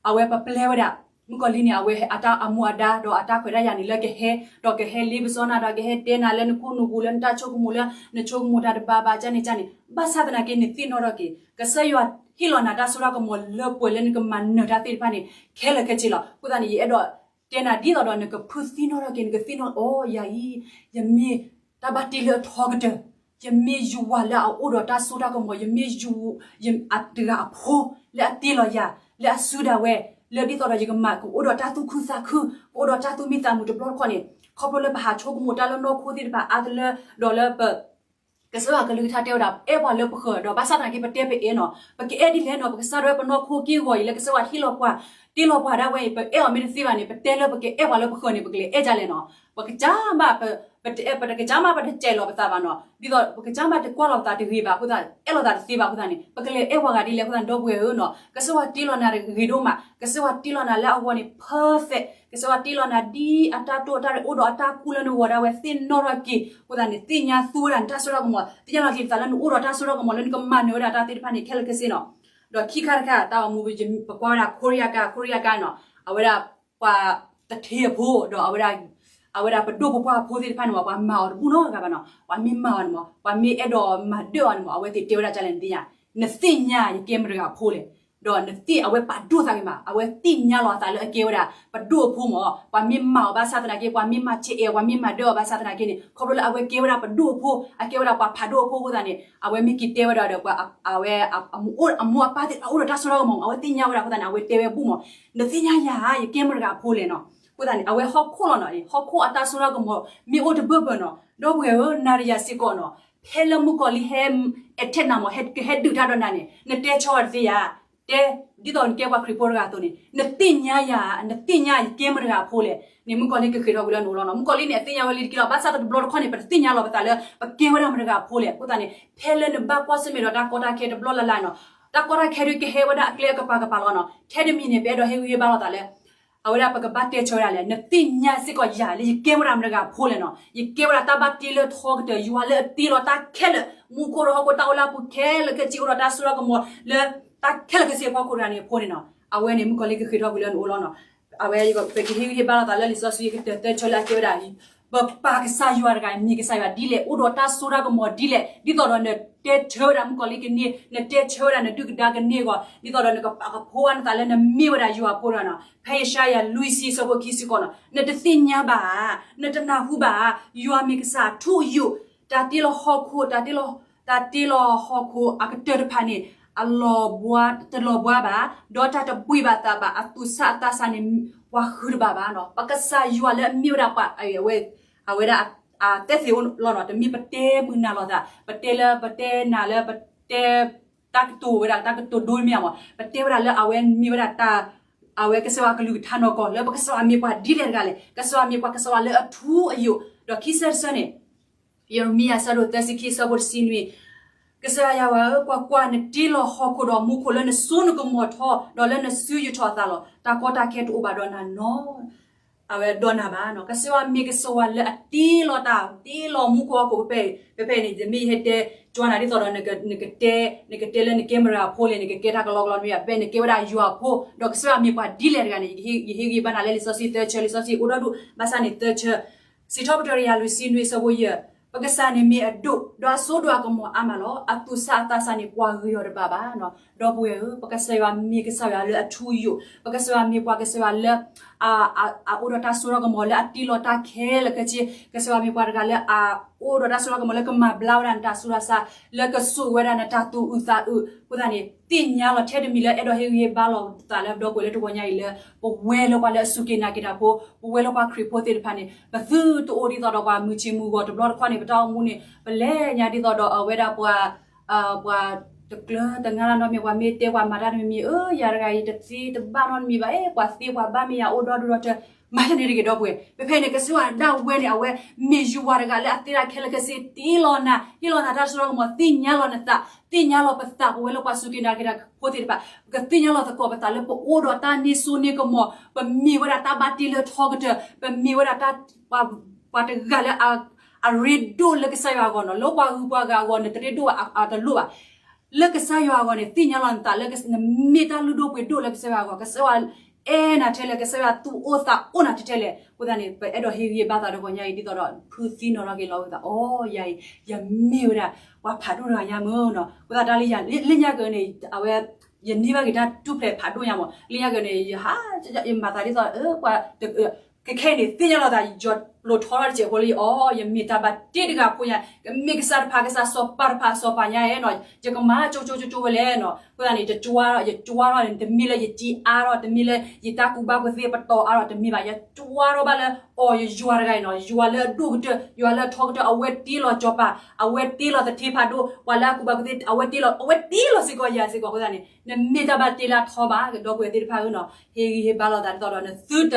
အဝဲပပျဲဝဲဒၣ် မုၣ်ကီၤလံၢ်န့ၣ် အဝဲအတၢ်အမူအဒါ ဒီးအတၢ်ခွဲးတၢ်ယာ်န့ၣ် လၢကဟဲ ဒီးကဟဲလ့ပစီနၤ ဒီးကဟဲတဲနၤလၢနခိၣ်နူာ်ပူၤ လၢနတၢ်ဆိကမိၣ် လၢနဆိကမိၣ်တၢ်တဘၣ်ဘၣ်ကန့ၣ်ကန့ၣ်, ဘၣ်ဆၣ်သနာ်က့န့ၣ် သ့ၣ်နီၣ်ထီၣ်က့ၤ ကစၢ်ယွၤဟ့ၣ်လီၤနၤတၢ်စိတၢ်ကမီၤလၢပှဲၤလၢနကမၤနၢၤတၢ်သ့ၣ်တဖၣ်န့ၣ် ခဲလၢာ်ခဲဆ့လီၤ. အဃိသတးန့ၣ် ယအဲၣ်ဒိးတဲနၤဒ်သိးဒီး နကဖုသ့ၣ်နီၣ်ထီၣ်က့ၤ နကသ့ၣ်နီၣ် အိ ယၤအံၤ ယမ့ၢ်တၢ်ဘၣ်တ့လၢအထီကတၢၢ်, ယမ့ၢ်ယွၤလၢအအိၣ်ဒီးတၢ်စိတၢ်ကမီၤ, ယမ့ၢ်ယွၤ ယ အတဂၤအဖိ လၢအတ့လီၤယၤ လၢအစုဒၣ်ဝဲ လၢဒ်သိးဒီးယကမၤကအိၣ်ဒီးတၢ်သူၣ်ခုသးခု, ကအိၣ်ဒီးတၢ်သူၣ်မံသးမုာ်တဘျီတခီၣ်န့ၣ်, ခီဖျိလၢပဟးဆိကမိၣ်တၢ်လၢနီၢ်ခိသ့ၣ်တဖၣ်အါတလၢ ဒီးလၢပ ကစၢ်ယွၤကလုၢ်ကထါတဲဝဲဒၣ် အဲၣ်ပှၤလၢပဃၢၤ ဒီးဘၣ်ဆၣ်သနာ်က့ ပတဲပအဲၣ်နီၤ, ပကအဲၣ်ဒ်လဲၣ်နီၤ, ပကစၢ်ဒၣ်ဝဲပနီၢ်ခိက့ၢ်ဂီၤအံၤ လၢကစၢ်ယွၤဟ့ၣ်လီၤပှၤ တ့လီၤပှၤဒၣ်ဝဲအံၤ ပအဲၣ်အီၤမ့ၢ်တသ့ဘၣ်န့ၣ် ပတဲလၢပကအဲၣ်ပှၤလၢပဃၢၤန့ၣ် ပကလဲၤအဲၣ်ဒ်လဲၣ်နီၤ. ပကစၢ်မး ပ ပတအဲၣ် ပတကစၢ်မး ပတစဲးလီၤပသးဘၣ်နီၤ, ဒ်သိးပကစၢ်မးတကွၢ်လီၤပသးတဂ့ၤဘၣ်အဃိသတး အဲၣ်လီၤသးတသ့ဘၣ်အဃိသတးန့ၣ် ပကလဲၤအဲၣ်ပှၤဂၤဒ်လဲၣ်အဃိသတးန့ၣ် ဒီပုၢ်ဝဲၢ်ဧၢနီၤ, ကစၢ်ယွၤတ့လီၤနၤဂ့ၤဒိၣ်မး, ကစၢ်ယွၤတ့လီၤနၤလၢအဂီၢ်န့ၣ် perfect, ကစၢ်ယွၤတ့လီၤနၤဒ်အတၢ်တိာ်အတၢ်ရဲၣ် အိၣ်ဒီးအတၢ်ကူၣ်လၢနဂီၢ်ဒၣ်ဝဲ သ့ၣ်နီၣ်ထီၣ်က့ၤအဃိသတးန့ၣ် သ့ၣ်ညါသူဝဲဒၣ်နတၢ်စိတၢ်ကမီၤ, သ့ၣ်ညါလီၤက့ၤသးလၢနအိၣ်ဒီးတၢ်စိတၢ်ကမီၤ လၢနကမၤနၢၤဝဲဒၣ်တၢ်သ့ၣ်တဖၣ်န့ၣ် ခဲလၢာ်ခဲဆ့နီၤ. ဒီးခံခါတခါ တၢ်အိၣ်မူ ပကွၢ်ဝဲဒၣ် ခိရံယါကါ ခိရံယါကါနီၤ, အဝဲဒၣ် ပှၤတထ့အဖိ ဒီးအဝဲဒၣ် အဝဲဒၣ်ပဒိၣ်ပပှၢ်ဖိသ့ၣ်တဖၣ်န့ၣ် ပှၤမၤအီၤတဘူၣ်နီတဂၤဘၣ်နီၤ, ပှၤမ့ၢ်မၤအီၤန့ၣ်မး ပှၤမ့ၢ်အဲၣ်ဒိးမၤဒၢအီၤန့ၣ်မး အဝဲသ့ၣ်တဲဝဲဒၣ်ဒ်လဲၣ်နသ့ၣ်ညါ, နသ့ၣ်ညါ ယကဲမတၤတဂၤအဖိလဲၣ်, ဒီးနသ့ၣ် အဝဲပာ်ဒိၣ်သးဂ့ၤမး အဝဲသ့ၣ်ညါလီၤအသးလၢအကဲဝဲဒၣ် ပဒိၣ်အဖိမး, ပှၤမ့ၢ်မၤအီၤဘၣ်ဆၣ်သနာ်က့ ပှၤမ့ၢ်မၤဆဲးအဲၣ်အီၤ ပှၤမ့ၢ်မၤဒၢအီၤဘၣ်ဆၣ်သနာ်က့န့ၣ် ခီဖျိလၢအဝဲကဲဝဲဒၣ်ပဒိၣ်အဖိ အကဲဝဲဒၣ်ပှၤဖးဒိၣ်အဖိအဃိသတးန့ၣ် အဝဲမ့ၢ်က့ၤတဲဝဲဒၣ်ဒီး ပှၤ အဝဲ အမိၢ်အပၢ်သ့ၣ်တဖၣ်အိၣ်ဒီးတၢ်စိတၢ်ကမီၤ အဝဲသ့ၣ်ညါဝဲဒၣ်အဃိသတးန့ၣ် အဝဲတဲဝဲဘူၣ်မး, နသ့ၣ်ညါယၤဧါ ယကဲမတၤတဂၤအဖိလဲၣ်နီၤ. အဃိသတးန့ၣ် အဝဲဟီၣ်ခိၣ်လီၤနီၤ, ဟီၣ်ခိၣ်အတၢ်စိတၢ်ကမီၤ မ့ၢ်အိၣ်တဘၢၣ်ဘၢၣ်နီၤ, ဒီပုၢ်ဝဲၢ်ဧၢ နၤဒီးယၤစ့ၢ်ကီးနီၤ, ဖဲလၢမုၣ်ကီၤလံၢ်ဟဲ attack နၤမး ဟဲကဟဲဒုးတၢ်ဒီးနၤန့ၣ် နတဲဆၢအီၤတသ့ဧါ, တဲ ဒ်သိးနကဲပှၤခရံာ်ဖိတဂၤအသိးန့ၣ် နသ့ၣ်ညါယၤ, နသ့ၣ်ညါယကဲမတၤတဂၤအဖိလဲၣ်န့ၣ် မုၣ်ကီၤလံၢ်ကဃ့ၢ်ထီၣ်ကွံာ်လၢနအိၣ်လီၤနီၤ. မုၣ်ကီၤလံၢ်န့ၣ် အသ့ၣ်ညါဝဲလံတက့ၢ်လီၤ, ဘၣ်ဆၣ်တဘျီတခီၣ်န့ၣ် ပတသ့ၣ်ညါလီၤပသးလၢ ပကဲဝဲဒၣ်မတၤတဂၤအဖိလဲၣ်. အဃိသတးန့ၣ် ဖဲလၢနဘၣ်ကွၢ်ဆၢၣ်မဲာ်ဒီးတၢ်ကီတၢ်ခဲတဘျီလၢ်လၢ်နီၤ, တၢ်ကီတၢ်ခဲဒုးကဟဲဝဲဒၣ်အကျဲအကပၤကပၤလီၤနီၤ. ထဲတမံၤန့ၣ် ပအဲၣ်ဒိးဟ့ၣ်ဂံၢ်ဟ့ၣ်ဘါလိာ်သးလၢ အဝဲဒၣ်ပကဘၣ်တဲဆၢဝဲဒၣ်လဲၣ်, နသ့ၣ်ညါစ့ၢ်ကီးယၤလၢယကဲဝဲဒၣ်မတၤတဂၤအဖိလဲၣ်နီၤ, ယကဲဝဲဒၣ်တၢ်ဘၣ်တ့လၢထီကတၢၢ် ယွၤလၢအတ့လီၤတၢ်ခဲလၢာ် မူခိၣ်ဒီးဟီၣ်ခိၣ်တၢ်အိၣ်လၢအပူၤခဲလၢာ်ခဲဆ့အိၣ်ဒီးတၢ်စိတၢ်ကမီၤလၢ တၢ်ခဲလၢာ်ခဲဆ့အဖီခိၣ်တဂၤန့ၣ်အဖိန့ၣ်နီၤ. အဝဲန့ၣ် မုၣ်ကီၤလံၢ်ကဃ့ၢ်ထီၣ်ကွံာ်လၢနအိၣ်လီၤနီၤ. အဝဲ ပကဟ့ၣ်ဂံၢ်ဟ့ၣ်ဘါလိာ်သးလၢလံာ်စီဆှံကတၢၢ်သၢဆၢလၢအကဲဝဲဒၣ် ပပၢ်ကစၢ်ယွၤတဂၤ မ့ၢ်ကစၢ်ယွၤဒ်လဲၣ် အိၣ်ဒီးတၢ်စိတၢ်ကမီၤဒ်လဲၣ် ဒ်သိးဒီးနတဲဆၢဝဲဒၣ်မုၣ်ကီၤလံၢ်ကန့ၢ် နတဲဆၢဝဲဒၣ်နဒုၣ်ကဒါကန့ၢ်အဂီၢ် ဒ်သိးဒီးနကပာ်ကဖိအနသးလၢနမ့ၢ်ဝဲဒၣ်ယွၤအဖိတဂၤနီၤ. ဖဲယၡါယၤလွံၢ်ဆံအဆၢဖိခံဆံဃိးနီၤ နတသ့ၣ်ညါဘၣ်ဧါ, နတနၢ်ဟူဘၣ်ဧါ, ယွၤမ့ၢ်ကစၢ်အထူအယိာ်, တၢ်တ့လီၤဟီၣ်ခိၣ် တၢ်တ့လီၤ တၢ်တ့လီၤဟီၣ်ခိၣ်အကတၢၢ်တဖၣ်န့ၣ် အလီၤဘှါ တလီၤဘှါဘၣ်, ဒီးတၢ်တဘှံးဘၣ်သးဘၣ်, အသူၣ်ဆးအသးဆးန့ၣ် ပှၤဃုတဘၣ်ဘၣ်နီၤ. ပကစၢ်ယွၤလၢအမ့ၢ်ဝဲဒၣ်ပှၤ အဝဲ အဝဲဒၣ်အ အသဲၣ်သ့ၣ်အိၣ်လီၤနီၤ, တမ့ၢ်ပတဲမုာ်နၤလိာ်သး, ပတဲလၢ ပတဲနၤလၢ ပတဲ တၢ်ကတိၤဝဲဒၣ် တၢ်ကတိၤဒိမ့ၢ်ဧါမး, ပတဲဝဲဒၣ်လၢအဝဲမ့ၢ်ဝဲဒၣ်တၢ် အဝဲကစၢ်ယွၤကလုၢ်ကထါနီၢ်ကီၢ် လၢပကစၢ်ယွၤမ့ၢ်ပှၤဒ်လဲၣ်တဂၤလဲၣ်, ကစၢ်ယွၤမ့ၢ်ပှၤကစၢ်ယွၤလၢအထူအယိာ်, ဒီးခံဆၢတဆၢန့ၣ် ယရမံယၤအဆၢဒိၣ်သၢဆံခံ အဆၢဖိတဆံနွံ ကစၢ်ယွၤဧၢ, ကွၢ်ကွၢ်, နတ့လီၤဟီၣ်ခိၣ်ဒီးမူခိၣ်လၢနစိနကမီၤထီ, ဒီးလၢနစုယထီၣ်အသးလီၤ. တၢ်ကီတၢ်ခဲတအိၣ်ဘၣ်ဒီးနၤနီၤ အဝဲဒီးနၤဘၣ်နီၤ. ကစၢ်ယွၤမ့ၢ်ကစၢ်ယွၤလၢအတ့လီၤတၢ်, တ့လီၤမူခိၣ်ဟီၣ်ခိၣ်ဖဲဖဲအံၤန့ၣ်, မ့ၢ်ယဟဲတဲကၠီနၤဒ်သိးဒီး နကတဲ, နကတဲလၢနကဲမရၤဖိလဲၣ်, နကကဲတၢ်ကလီကလီမ့ၢ်ဘၣ်, ဖဲနကဲဝဲဒၣ်ယွၤအဖိ, ဒီးကစၢ်ယွၤမ့ၢ်ပှၤဒ်လဲၣ်တဂၤန့ၣ်, ယဟ့ၣ်ဂံၢ်ဘါနၤလၢလံာ်စီဆှံသၢဆၢ, လံာ်စီဆှံအိၣ်ဒီဒူၣ်, ဘၣ်ဆၣ်န့ၣ်သၢဆၢ စံးထီၣ်ပတြၢၤတကယၤလွံၢ်ဆံနွံအဆၢဖိယဲၢ်, ပကစၢ်န့ၣ်မ့ၢ်အဒိၣ်, ဒီးအစိဒိၣ်အကမီၤအါမးလီၤ. အသူၣ်ဆးအသးစၢ်န့ၣ် ပှၤဂ့ၤအီၤတဘၣ်ဘၣ်နီၤ. ဒီပုၢ်ဝဲၢ်ဧၢ, ပကစၢ်ယွၤမ့ၢ်ကစၢ်ယွၤလၢအထူအယိာ်, ပကစၢ်ယွၤမ့ၢ်ပှၤကစၢ်ယွၤလၢ အ, အ, အအိၣ်ဒီးတၢ်စိတၢ်ကမီၤ လၢအတ့လီၤတၢ်ခဲလၢာ်ခဲဆ့, ကစၢ်ယွၤမ့ၢ်ပှၤတဂၤလၢအအိၣ်ဒီးတၢ်စိတၢ်ကမီၤလၢကမၤဘျါဝဲဒၣ်နတၢ်ဆူးတၢ်ဆါ, လၢကဆိၣ်ဂ့ၤဝဲဒၣ်နတၢ်သူၣ်အုးသးအုး, အဃိသတးန့ၣ် သ့ၣ်ညါလီၤထဲတမံၤလၢအဲၣ်ဒိးဟ့ၣ်ဂံၢ်ဟ့ၣ်ဘါလိာ်သးလၢဒီပုၢ်ဝဲၢ်လၢတဂီၤညါအံၤလၢ ပဝဲလၢပှၤလၢအစူၢ်က့ၤနာ်က့ၤတၢ်ဖိ, ပဝဲလၢပှၤခရံာ်ဖိသ့ၣ်တဖၣ်န့ၣ် ပသုတအိၣ်ဒ်သိးဒီးပှၤမုၢ်ဆ့ၣ်မုၢ်ဂီၤတဘျီတခီန့ၣ် ပတၢ်အိၣ်မူန့ၣ် ပလဲၤညါဒ်သိးဒီးအဝဲဒၣ်ပှၤ ပှၤတကျၢၤတနါလၢၤနီတမံၤ, ပှၤမ့ၢ်တဲပှၤမၤတၢ်တမံၤမံၤ, အၢ ယၤတဂၤအံၤတသ့တဘၣ်နီတမံၤဘၣ်, အဲ ပှၤသ့ပှၤဘၣ်မ့ၢ်ယၤအိၣ်ဒီဒူၣ်ဒီထၢ, မၤတၢ်န့ၣ်တဂ့ၤဒီပုၢ်ဝဲၢ်. ဖဲဖဲန့ၣ် ကစၢ်ယွၤဒၣ်ဝဲန့ၣ် အဝဲမ့ၢ်ယွၤတဂၤလၢအသ့တၢ်ခဲလၢာ်ခဲဆ့, တ့လီၤနၤ, ဟ့ၣ်လီၤနၤတၢ်စိတၢ်ကမီၤ, သ့ၣ်ညါလီၤနသး, သ့ၣ်ညါလီၤပသး, ပဝဲလၢပှၤစူၢ်က့ၤနာ်က့ၤတၢ်ဖိသ့ၣ်တဖၣ် ပကသ့ၣ်ညါလီၤသကိးပသးလၢပအိၣ်ဒီးတၢ်န့ၢ်စိန့ၢ်ကမီၤ, ပမ့ၢ်ဝဲဒၣ်တၢ်ဘၣ်တ့လၢထီကတၢၢ်, ပမ့ၢ်ဝဲဒၣ်တၢ် ပှၤတဂၤလၢအရ့ဒိၣ်လၢကစၢ်ယွၤအဂီၢ်နီၤ. လၢပှၤဂုၤပှၤဂၤအဂီၢ် နတရ့ဒိၣ်ဘၣ်အတလိၣ်ဘၣ်. လၢကစၢ်ယွၤအဂီၢ်န့ၣ် သ့ၣ်ညါလီၤနသးလၢနမ့ၢ်တၢ်လုၢ်ဒိၣ်ပှ့ၤဒိၣ်လၢကစၢ်ယွၤအဂီၢ်, ကစၢ်ယွၤအဲၣ်နၤထဲလဲၣ်, ကစၢ်ယွၤသူၣ်အိၣ်သးအိၣ်နၤထဲထဲလဲၣ်. အဃိသတးန့ၣ် ပအဲၣ်ဒိးဟ့ၣ်ဂံၢ်ဟ့ၣ်ဘါသးတဂီၤညါအံၤ ဒ်သိးဒီး ဖုသံနီၤလီၤက့ၤလီၤဝဲသး, အိ ယၤအံၤ ယမ့ၢ်ဝဲဒၣ် ပှၤဖးဒိၣ်တဂၤညါမ့ၢ်နီၤ. အဃိသတးတၢ်လၢယၤ လၢညါက့ၤန့ၣ် အဝဲ ယန့ၢ်ဘၣ်က့ၤတၢ်ထူၣ်ဖျဲးဖးဒိၣ်ညါမ့ၢ် လၢညါက့ၤန့ၣ် ယဟး ယမၤသးဒ်သိး ပှၤ ခဲခဲအံၤန့ၣ် သ့ၣ်ညါလီၤသး ယီၤလိာ်ထီထီၣ်တစဲးဖိလံ, အိ ယမ့ၢ်တၢ်ဘၣ်တ့တဂၤဖိညါ, ကမ့ၢ်ကစၢ်တဖၣ် ကစၢ်စီၤပၤတဖၣ်အစီၤပၤညါနီၤ, ယကမၤကၠိကၠိကၠိကၠိဝဲလဲၣ်နီၤ. အဃိသတးန့ၣ် ယကွၢ်ထီၣ် ယကွၢ်ထီၣ်န့ၣ် တမ့ၢ်လၢယစံးအါထီၣ်, တမ့ၢ်လၢယတၢ်ကူၣ်ဘၣ်ကူၣ်သ့ပတီၢ်အါထီၣ် တမ့ၢ်ဘၣ်. ယကွၢ်ထီၣ်ဘၣ်လၢ အိ ယယွၤတဂၤအံၤနီၤ, ယွၤလၢအဒိၣ်ကတၢၢ်, ယွၤလၢအထီကတၢၢ်, အဝဲတ့လီၤစီၤပၤ, အဝဲတ့လီၤသထ့ဖးဒိၣ်, ပှၤလၢအကူၣ်ဘၣ်ကူၣ်သ့, အဝဲတ့လီၤ, အဝဲတ့လီၤစ့ၢ်ကီးယၤစ့ၢ်ကီး. အဃိသတးန့ၣ် နမ့ၢ်တၢ်ဘၣ်တ့လၢအထီဘၣ် ဒီပုၢ်ဝဲၢ်သ့ၣ်တဖၣ်ဧၢနီၤ, ဟ့ၣ်ဂံၢ်ဟ့ၣ်ဘါလိာ်သးဒ်သိးဒီး နသုတ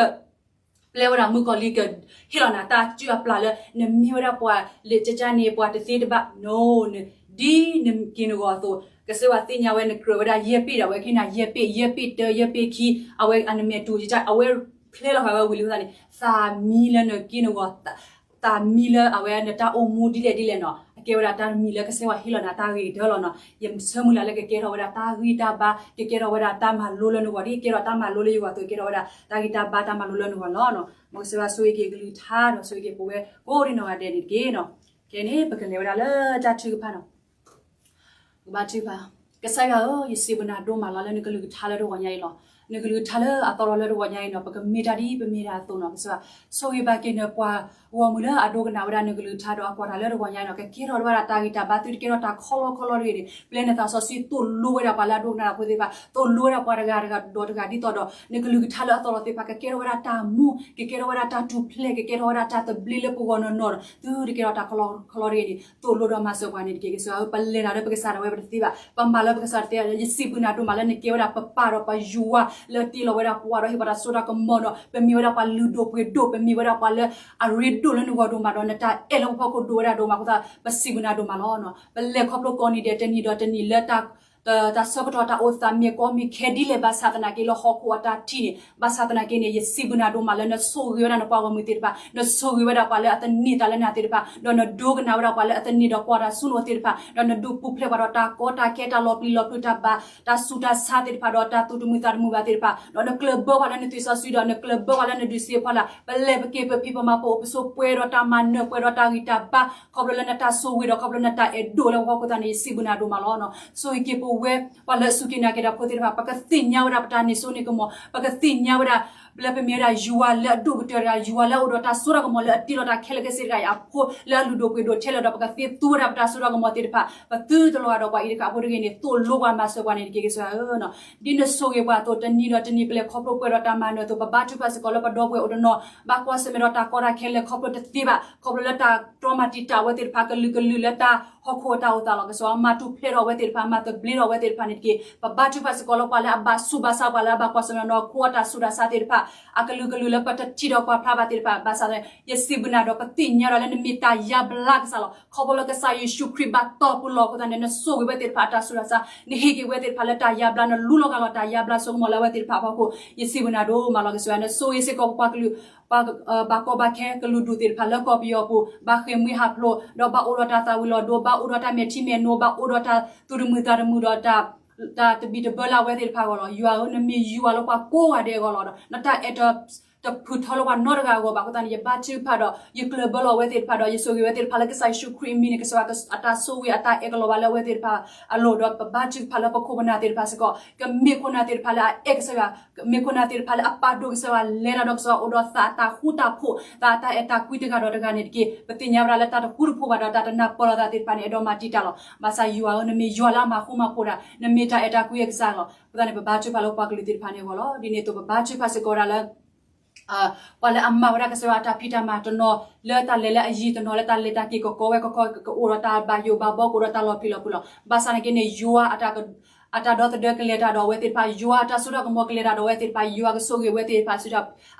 ပျဲဝဲဒၣ်မုၣ်ကီၤလံၢ်ကဟ့ၣ်လီၤနၤတၢ်စုအပျၢ်လၢ နမ့ၢ်ဝဲဒၣ်ပှၤလၢကကန့ၣ် ပှၤတသ့တဘၣ်, ဒ်နက့ၤနဂီၤအသိး, ကစၢ်ယွၤသ့ၣ်ညါဝဲ နကြၢးဝဲဒၣ်ယဲၢ်ပ့ၣ်ဒီး အဝဲကဟ့ၣ်နၤယဲၢ်ပ့ၣ်, ယဲၢ်ပ့ၣ်တၢ ယဲၢ်ပ့ၣ်ခံ, အဝဲအနမဲာ်တူၤ, အဝဲဖျဲလီၤဃာ်ဝဲဝံၤလံ. အဃိသတးန့ၣ် သးမံလၢနက့ၤနဂီၤ သးမံလၢအဝဲနတၢ်အိၣ်မူဒ်လဲၣ်ဒ်လဲၣ်နီၤ, အကဲဝဲဒၣ်တၢ်တမံၤလၢကစၢ်ယွၤဟ့ၣ်လီၤနၤတၢ်ဂ့ၤကတၢၢ်လီၤနီၤ. ယဆၢမုၢ်လၢ်လၢကကဲထီၣ်ဝဲဒၣ်တၢ်ဂံၢ်တၢ်ဘါ, ကကဲထီၣ်ဝဲဒၣ်တၢ်မၤလိလၢနဂီၢ်, ဒ်ကဲထီၣ်တၢ်မၤလိလၢယဂီၢ်အသိး ကဲထီၣ်ဝဲဒၣ်တၢ်ဂံၢ်တၢ်ဘါတၢ်မၤလိလၢနဂီၢ်လီၤနီၤ. မ်ကစၢ်ယွၤဆိၣ်ဂ့ၤက့ၤကလုၢ်ကထါဒီးဆိၣ်ဂ့ၤက့ၤပဝဲကိးဒံနီၢ်ဂၤဒဲးန့ၣ်တက့ၢ်နီၤ. ခဲန့ၣ် ပကလဲၤဝဲဒၣ်လၢတၢ်ထုကဖၣ်နီၤ. ကဘါထုကဖၣ်, ကစၢ်ယွၤဧၢ, ယစံးဘျုးနၤဒိၣ်မးလီၤလၢနကလုၢ်ကထါလၢတဂီၤညါအံၤလီၤ. နကလုၢ်ကထါလၢအသီလီၤလၢတဂီၤညါအံၤနီၤ, ပကမ့ၢ်တၢ်ဒ်ပမ့ၢ်တၢ်အသိးနီၤ, ကစၢ်ဆိၣ်ဂ့ၤဘၣ်က့ၤနပှၤဂီၢ်မုၢ်လၢအဒိကနၣ်ဝဲဒၣ်နကလုၢ်ကထါဒီးအကွၢ်တၢ်လၢတဂီၤညါအံၤနီၤ, ကကဲထီၣ်ဝဲဒၣ်တၢ်ဂံၢ်တၢ်ဘါ သုတကဲထီၣ်တၢ်ခီလီခီလီတဂ့ၤန့ၣ်, ပျဲနသးစီဆှံသိၣ်လိဝဲဒၣ်ပှၤလၢအဒိကနၣ်တၢ်ဖိသ့ၣ်တဖၣ်, သိၣ်လိဝဲဒၣ်ပှၤတဂၤတဂၤဒီးတဂၤဒ်သိးဒီး နကလုၢ်ကထါလၢအသီလီၤသ့ၣ်တဖၣ် ကကဲထီၣ်ဝဲဒၣ်တၢ်မူ, ကကဲထီၣ်ဝဲဒၣ်တၢ်ထူၣ်ဖျဲး, ကကဲထီၣ်ဝဲဒၣ်တၢ်သဘျ့လၢပဂီၢ်နီၢ်နီၢ်ဒီး သုတကဲထီၣ်တၢ်ခီလီခီလီတဂ့ၤန့ၣ် သိၣ်လိဒီးမၤစၢၤပှၤန့ၣ်တက့ၢ်. ကစၢ်ဧၢ, ပလဲၤတၢ်လၢပကစၢ်ဒၣ်ဝဲပတသ့ဘၣ်, ပမၤလၢပကစၢ်တသ့ဘၣ်, ယစံးဘျုးနၤဒိၣ်မးလၢနကဲဝဲဒၣ်ပပၢ်ဒီးပယွၤလၢတ့လီၤဝဲဒၣ်ပှၤဒီးဟ့ၣ်ပှၤတၢ်စိတၢ်ကမီၤဒီး ပမ့ၢ်ဝဲဒၣ်ပှၤလုၢ်ဒိၣ်ပှ့ၤဒိၣ်, ပမ့ၢ်ဝဲဒၣ်ပှၤလၢအရ့ဒိၣ်လၢနဂီၢ်ဒိၣ်မးဒီး နတၢ်အဲၣ်လၢပဖီခိၣ်ဒိၣ်ဝဲဒၣ်ဒိၣ်မးအဃိသတး ပစံးဘျုးနၤဒိၣ်မးလီၤ. ပလဲၤခီဖျိကိးနံၤဒဲးတနံၤဒီးတနံၤလၢတၢ် တၢ်ဆၢကတီၢ်တၢ်အိၣ်သးမ့ၢ်ကီမ့ၢ်ခဲဒ်လဲၣ် ဘၣ်ဆၣ်သနာ်က့လၢဟီၣ်ခိၣ်အတၢ်ထံၣ်န့ၣ်, ဘၣ်ဆၣ်သနာ်က့န့ၣ် ယစံးဘျုးနၤဒိၣ်မးလၢနဆိၣ်ဂ့ၤဝဲဒၣ်နပှၤဂီၢ်မုၢ်သ့ၣ်တဖၣ်, နဆိၣ်ဂ့ၤဝဲဒၣ်ပှၤလၢအသန့ၤသးလၢနၤသ့ၣ်တဖၣ်, ဒီးနဒိကနၣ်ဝဲဒၣ်ပှၤလၢအသန့ၤဒီးကွၢ်တၢ်ဆူနအိၣ်သ့ၣ်တဖၣ်, ဒီးနဒုးပူၤဖျဲးပှၤဒီးတၢ်ကီတၢ်ခဲတၢ်လီၤပျံၤလီၤဖုးတၢ်ဘၣ် တၢ်ဆူးတၢ်ဆါသ့ၣ်တဖၣ်ဒီးတၢ်သူၣ်တမုာ်သးတမုာ်ဘၣ်သ့ၣ်တဖၣ်, ဒီးနကျၢၢ်ဘၢပှၤလၢနသွံၣ်စီဆှံဒီးနကျၢၢ်ဘၢပှၤလၢနဒုးစ့ဖီလာ်, ပလဲၤပက့ၤပဖံးပမၤ ပအိၣ်ပဆိး ပှဲၤဒီးတၢ်မၤနၢၤ ပှဲၤဒီးတၢ်ဂံၢ်တၢ်ဘါ ခီဖျိလၢနတၢ်ဆိၣ်ဂ့ၤဒီးခီဖျိနတၢ်အဲၣ်ဒိၣ်လၢပဖီခိၣ်သတးန့ၣ် ယစံးဘျုးနၤဒိၣ်မးလီၤ. ဆိၣ်ဂ့ၤက့ၤပဝဲ ပှၤလၢအစူၢ်က့ၤနာ်က့ၤတၢ်ဖိသ့ၣ်တဖၣ် ပကသ့ၣ်ညါဝဲဒၣ်ပတၢ်န့ၢ်စိန့ၢ်ကမီၤ, ပကသ့ၣ်ညါဝဲဒၣ် လၢပမ့ၢ်ဝဲဒၣ်ယွၤလၢအဒိၣ်ကတၢၢ်တဂၤ, ယွၤလၢအအိၣ်ဒီးတၢ်စိတၢ်ကမီၤလၢအတ့လီၤတၢ်ခဲလၢာ်ခဲဆ့တဂၤအံၤအဖိ လၢအလုၢ်ဒိၣ်ပှ့ၤဒိၣ်ထဲလဲၣ်ဒီး ပကသ့သူဝဲဒၣ်ပတၢ်စိတၢ်ကမီၤသ့ၣ်တဖၣ် ပသုတလီၤဂာ်ဒီးပှၤအံၤတခါအဖိတဂ့ၤန့ၣ် သိၣ်လိပှၤမၤစၢၤပှၤန့ၣ်တက့ၢ် ကစၢ်ဧၢ. ဒ်နဆိၣ်ဂ့ၤပှၤအသိး တနံၤဒီးတနံၤပလဲၤခီဖျိပှဲၤဒီးတၢ်မၤနၢၤအသိး ပဘါထုကဖၣ်စ့ၢ်ကီးလၢပဒီပုၢ်ဝဲၢ်အိၣ်တနီၤ ဘၣ်ကွၢ်ဆၢၣ်မဲာ်ဒီးတၢ်ကီတၢ်ခဲလၢာ်ခီဖျိတသ့ဘၣ် ခီဖျိလၢတၢ်တြီမၤတံာ်တာ်ဝဲသ့ၣ်တဖၣ် ကလုာ်ကလုာ်လၢတၢ်ဟီၣ်ခိၣ်အတၢ်အိၣ်သးလီၤ. ကစၢ်မၤထူၣ်ဖျဲးထီၣ်ဝဲသ့ၣ်တဖၣ် မၤသဘျ့ထီၣ်ဝဲသ့ၣ်တဖၣ်န့ၣ်တက့ၢ်. ပဘါထုကဖၣ်စ့ၢ်ကီးလၢပှၤလၢအဘၣ်ဆူးဘၣ်ဆါပှၤလၢအဘၣ်ကွၢ်ဆၢၣ်မဲာ်ဒီးခိအတၢ်ဆူးတၢ်ဆါသ့ၣ်တဖၣ် အကလုာ်ကလုာ်လၢပတထံၣ်ဒီးကွၢ်ဖျါဘၣ်သ့ၣ်တဖၣ် ဘၣ်ဆၣ်သနာ်က့ ယစံးဘျုးနၤဒီး ပသ့ၣ်ညါဒီးလၢနမ့ၢ်တၢ်ယါဘျါကစၢ်လီၤ. ခီဖျိလၢကစၢ်ယ့ၣ်ၡူးခရံာ်ဘၣ်တီၢ်ပူၤလီၤအဃိသတးန့ၣ် နဆိၣ်ဂ့ၤဝဲသ့ၣ်တဖၣ်အတၢ်ဆူးတၢ်ဆါ, နဟ့ၣ်က့ၤဝဲသ့ၣ်တဖၣ်လၢတၢ်ယါဘျါ, နလူလီၤဂၢ်လီၤတၢ်ယါဘျါဆိကမိၣ်လၢအဝဲသ့ၣ်တဖၣ်အဖီခိၣ် ယစံးဘျုးနၤဒိၣ်မးလီၤ. ကစၢ်ယွၤ နဆိၣ်ဂ့ၤစ့ၢ်ကီးပပှၤကလုာ် ပှၤဘၣ်ကီဘၣ်ခဲကလုာ်ဒူၣ်သ့ၣ်တဖၣ်လၢကီၢ်ပယီၤပူၤ ဘၣ်ဃ့ၢ်မှံဟးဖျိး ဒီးဘၣ်အိၣ်ဒီးတၢ်သၣ်ဝံၤလီၤဒိ ဘၣ်အိၣ်ဒီးတၢ်မဲာ်ထံမဲာ်နိ ဘၣ်အိၣ်ဒီးတၢ်သူၣ်တမုာ်သးတမုာ်ဒီး တၢ်တဘံၣ်တဘၢလၢအဝဲသ့ၣ်တဖၣ်အဂီၢ်လီၤ. ယွၤဧၢ, နမ့ၢ်ယွၤလၢပှၤကိးဂၤဒဲးအဂီၢ်လီၤဒီး နတၢ်အဲၣ်တ တဖုထီလၢပှၤနီတဂၤအဂီၢ်ဘၣ်အဃိသတးန့ၣ် ယဘါထုကဖၣ်ဒီး ယကျၢၢ်ဘၢလီၤအဝဲသ့ၣ်တဖၣ်ဒီး ယဆိၣ်ဂ့ၤဝဲသ့ၣ်တဖၣ်လၢကစၢ်ယ့ၣ်ၡူးခရံာ်အမံၤန့ၣ် ကစၢ်ယွၤအတၢ်ဆိၣ်ဂ့ၤအတၢ်အဲၣ်ကလီၤဘၣ်လၢအဝဲသ့ၣ်တဖၣ်အလိၤဒီး ပဘါထုကဖၣ်လၢပခိၣ်ပနၢ်သ့ၣ်တဖၣ်စ့ၢ်ကီး ကမ့ၢ်ခိၣ်နၢ်သ့ၣ်တဖၣ်လၢအအဲၣ်ကစၢ်ယွၤ, မ့ၢ်ခိၣ်နၢ်သ့ၣ်တဖၣ်လၢအပာ်ဒိၣ်ကစၢ်ယွၤ လဲၤတၢ်ဒီးကစၢ်ယွၤအိၣ်ဒီးသးအတၢ်ဃူတၢ်ဖိး သးအတၢ်အဲၣ်တၢ်ကွံတဂၤဒီးတဂၤန့ၣ်တက့ၢ်. ပသ့ၣ်ညါဝဲဒၣ်လၢတၢ်တဃူတဖိးဘၣ်ဒီးတၢ်တနၢ်ပၢၢ်လိာ်သးသ့ၣ်တဖၣ်န့ၣ် အဲၣ်ဒိးမၤတံာ်တာ်လီၤ. ဘၣ်ဆၣ်ယွၤဧၢ, နမ့ၢ်ယွၤလၢအမၤဃူမၤဖိးတၢ်, နမ့ၢ်တၢ်အဲၣ်တၢ်ကွံအကစၢ်လီၤ. အဃိသတးန့ၣ် ပဘါထုကဖၣ်လၢပှၤကလုာ်သ့ၣ်တဖၣ်န့ၣ်အဂီၢ်လီၤ. ဒ်န့ၣ်အသိးပဘါထုကဖၣ်စ့ၢ်ကီးဝဲဒၣ်လၢ ပှၤလၢအမၤဝဲဒၣ်ကစၢ်ယွၤအတၢ်ဖံးတၢ်မၤတနီၤ လၢတၢ်လဲၤလၢအယံၤတနီၤ လၢတၢ်လဲၤတၢ်က့ၤကီကီဝဲကီကီ ကအိၣ်ဒီးတၢ်ဘၣ်ယိၣ်ဘၣ်ဘီ ကအိၣ်ဒီးတၢ်လီၤပျံၤလီၤဖုးလီၤ. ဘၣ်ဆၣ်န့ၣ်က့န့ၣ် ယွၤအတၢ်ဒီသဒၢကလဲၤတၢ်ဒီးအဝဲသ့ၣ်တဖၣ်, ယွၤအတၢ်စိတၢ်ကမီၤကလဲၤတၢ်ဒီးအဝဲသ့ၣ်တဖၣ်, ယွၤကဆိၣ်ဂ့ၤဝဲသ့ၣ်တဖၣ်ဆူ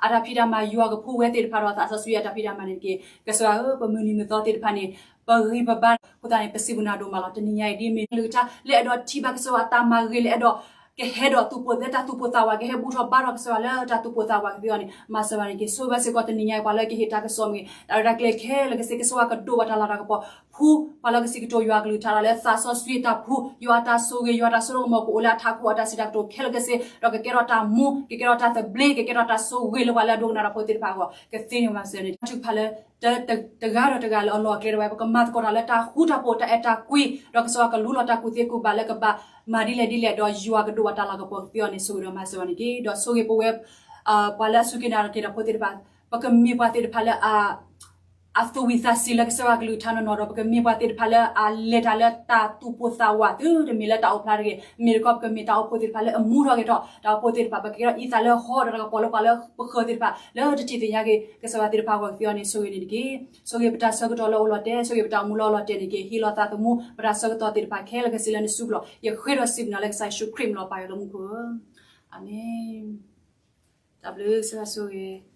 အတၢ်ဖံးတၢ်မၤ, ယွၤကဖှူဝဲသ့ၣ်တဖၣ်ဒီးသးစီဆှံအတၢ်ဖံးတၢ်မၤန့ၣ်တက့ၢ်. ကစၢ်ယွၤဧၢ, ပမုၢ်နံၤမုၢ်သီသ့ၣ်တဖၣ်န့ၣ် ပဂံၢ်ပဘါအဃိသတးန့ၣ် ပစံးဘျုးနၤဒိၣ်မးလီၤ. တနံၤညါအံၤ ဒ်မ့ၢ်လုၢ်ကထါ လၢအဲၣ်ဒိးထံၣ်ဘၣ်ကစၢ်ယွၤအတၢ်မၤဂ့ၤ လၢအဲၣ်ဒိး ကဟဲဒီးသူၣ်ပိၢ်သးဝး ကဟဲဘူၣ်ထီၣ်ဘါထီၣ်ကစၢ်ယွၤလၢတၢ်သူၣ်ပိၢ်သးဝးကသ့အီၤန့ၣ် မၤစၢၤဘၣ်န့ၣ်တက့ၢ်. ဆိၣ်ဂ့ၤဘၣ်စ့ၢ်ကီးတနံၤညါအံၤ ပှၤလၢကဟ့ၣ်တၢ်ကစီၣ်မ့ၢ်ဂ့ၤ တၢ်ရဲၣ်တၢ်ကျဲၤခဲလၢာ်ကသ့ ကစၢ်ယွၤကဒိးဘၣ်တၢ်လၤတၢ်ကပီၤ ဖှူ ပှၤလၢကစံးကတိၤယွၤအကလုၢ်ကထါဒီးလၢသးစီဆှံအတၢ်ဖှူ ယွၤအတၢ်ဆိၣ်ဂ့ၤ ယွၤအတၢ်စိတၢ်ကမီၤကအိၣ်လၢအထးခိၣ်အတၢ်စံးတၢ်ကတိၤခဲလၢာ်ကသ့ ဒီးကကဲထီၣ်တၢ်မူ ကကဲထီၣ်တၢ်သဘျ့ ကကဲထီၣ်တၢ်ဆိၣ်ဂ့ၤလၢပှၤလၢအဒိကနၣ်တၢ်ဖိသ့ၣ်တဖၣ်အဂီၢ် ကသ့န့ၣ်မၤစၢၤန့ၣ် ထုကဖၣ်လၢ တဂၤဒီးတဂၤလၢအလီၢ်အကျဲတဝဲ ပကမၤသကိးတၢ်လၢတၢ်ဃူတၢ်ဖိး တၢ်အဲၣ်တၢ်ကွံ ဒီးကစၢ်ယွၤကလူလီၤတၢ်ကူၣ်သ့ကူၣ်ဘၣ်လၢကဘၣ်မၤဒ်လဲၣ်ဒ်လဲၣ် ဒီးယွၤကဒိးဘၣ်တၢ်လၤကပီၤကသ့အီၤန့ၣ် ဆိၣ်ဂ့ၤဒီးမၤစၢၤဘၣ်န့ၣ်တက့ၢ်. ဒီးဆိၣ်ဂ့ၤပဝဲ ပှၤလၢအစူၢ်က့ၤနာ်က့ၤတၢ်ဖိသ့ၣ်တဖၣ် ပကမ့ၢ်ပှၤသ့ၣ်တဖၣ်လၢ အသူၣ်ဝံၣ်သးဆံးလၢကစၢ်ယွၤကလုၢ်ကထါနီၢ်နီၢ်ဒီး ပကမ့ၢ်ပှၤသ့ၣ်တဖၣ်လၢအလဲၤတၢ်လၢတၢ်သူၣ်ပိၢ်သးဝး တုၤတမ့ၢ်လၢတၢ်အိၣ်ဖျါတဂ့ၤ. မ့ၢ်တခီ ပကမ့ၢ်တၢ်အိၣ်ဖှိၣ်သ့ၣ်တဖၣ်လၢအမူထီၣ်ဂဲၤထီၣ် တၢ်အိၣ်ဖှိၣ်သ့ၣ်တဖၣ် ပကကဲထီၣ်အံသးလၢဟီဒီးတၢ်ကပီၤလၢပှၤလၢပဃၢၤသ့ၣ်တဖၣ် လၢတထံၣ်သ့ၣ်ညါက့ၤ ကစၢ်ယွၤသ့ၣ်တဖၣ်အဂီၢ်ကသ့အီၤန့ၣ် ဆိၣ်ဂ့ၤန့ၣ်တက့ၢ်. ဆိၣ်ဂ့ၤပတၢ်ဆၢကတီၢ်လၢအအိၣ်လီၤတဲာ် ဆိၣ်ဂ့ၤပတၢ်အိၣ်မူလၢအအိၣ်လီၤတဲာ်န့ၣ်တက့ၢ်. ဟ့ၣ်လီၤသးသမူ ပတၢ်ဆၢကတီၢ်သ့ၣ်တဖၣ်ခဲလၢာ်ခဲဆ့လၢနစုပူၤလီၤ. ယဃ့ဒီးစံးဘျုးနၤလၢကစၢ်ယ့ၣ်ၡူးခရံာ်အမံၤလီၤ ပၢ်ယွၤလၢမူခိၣ်ဧၢ, အၤမ့ၣ်. တၢ်ဘျုးကစၢ်ဆိၣ်ဂ့ၤ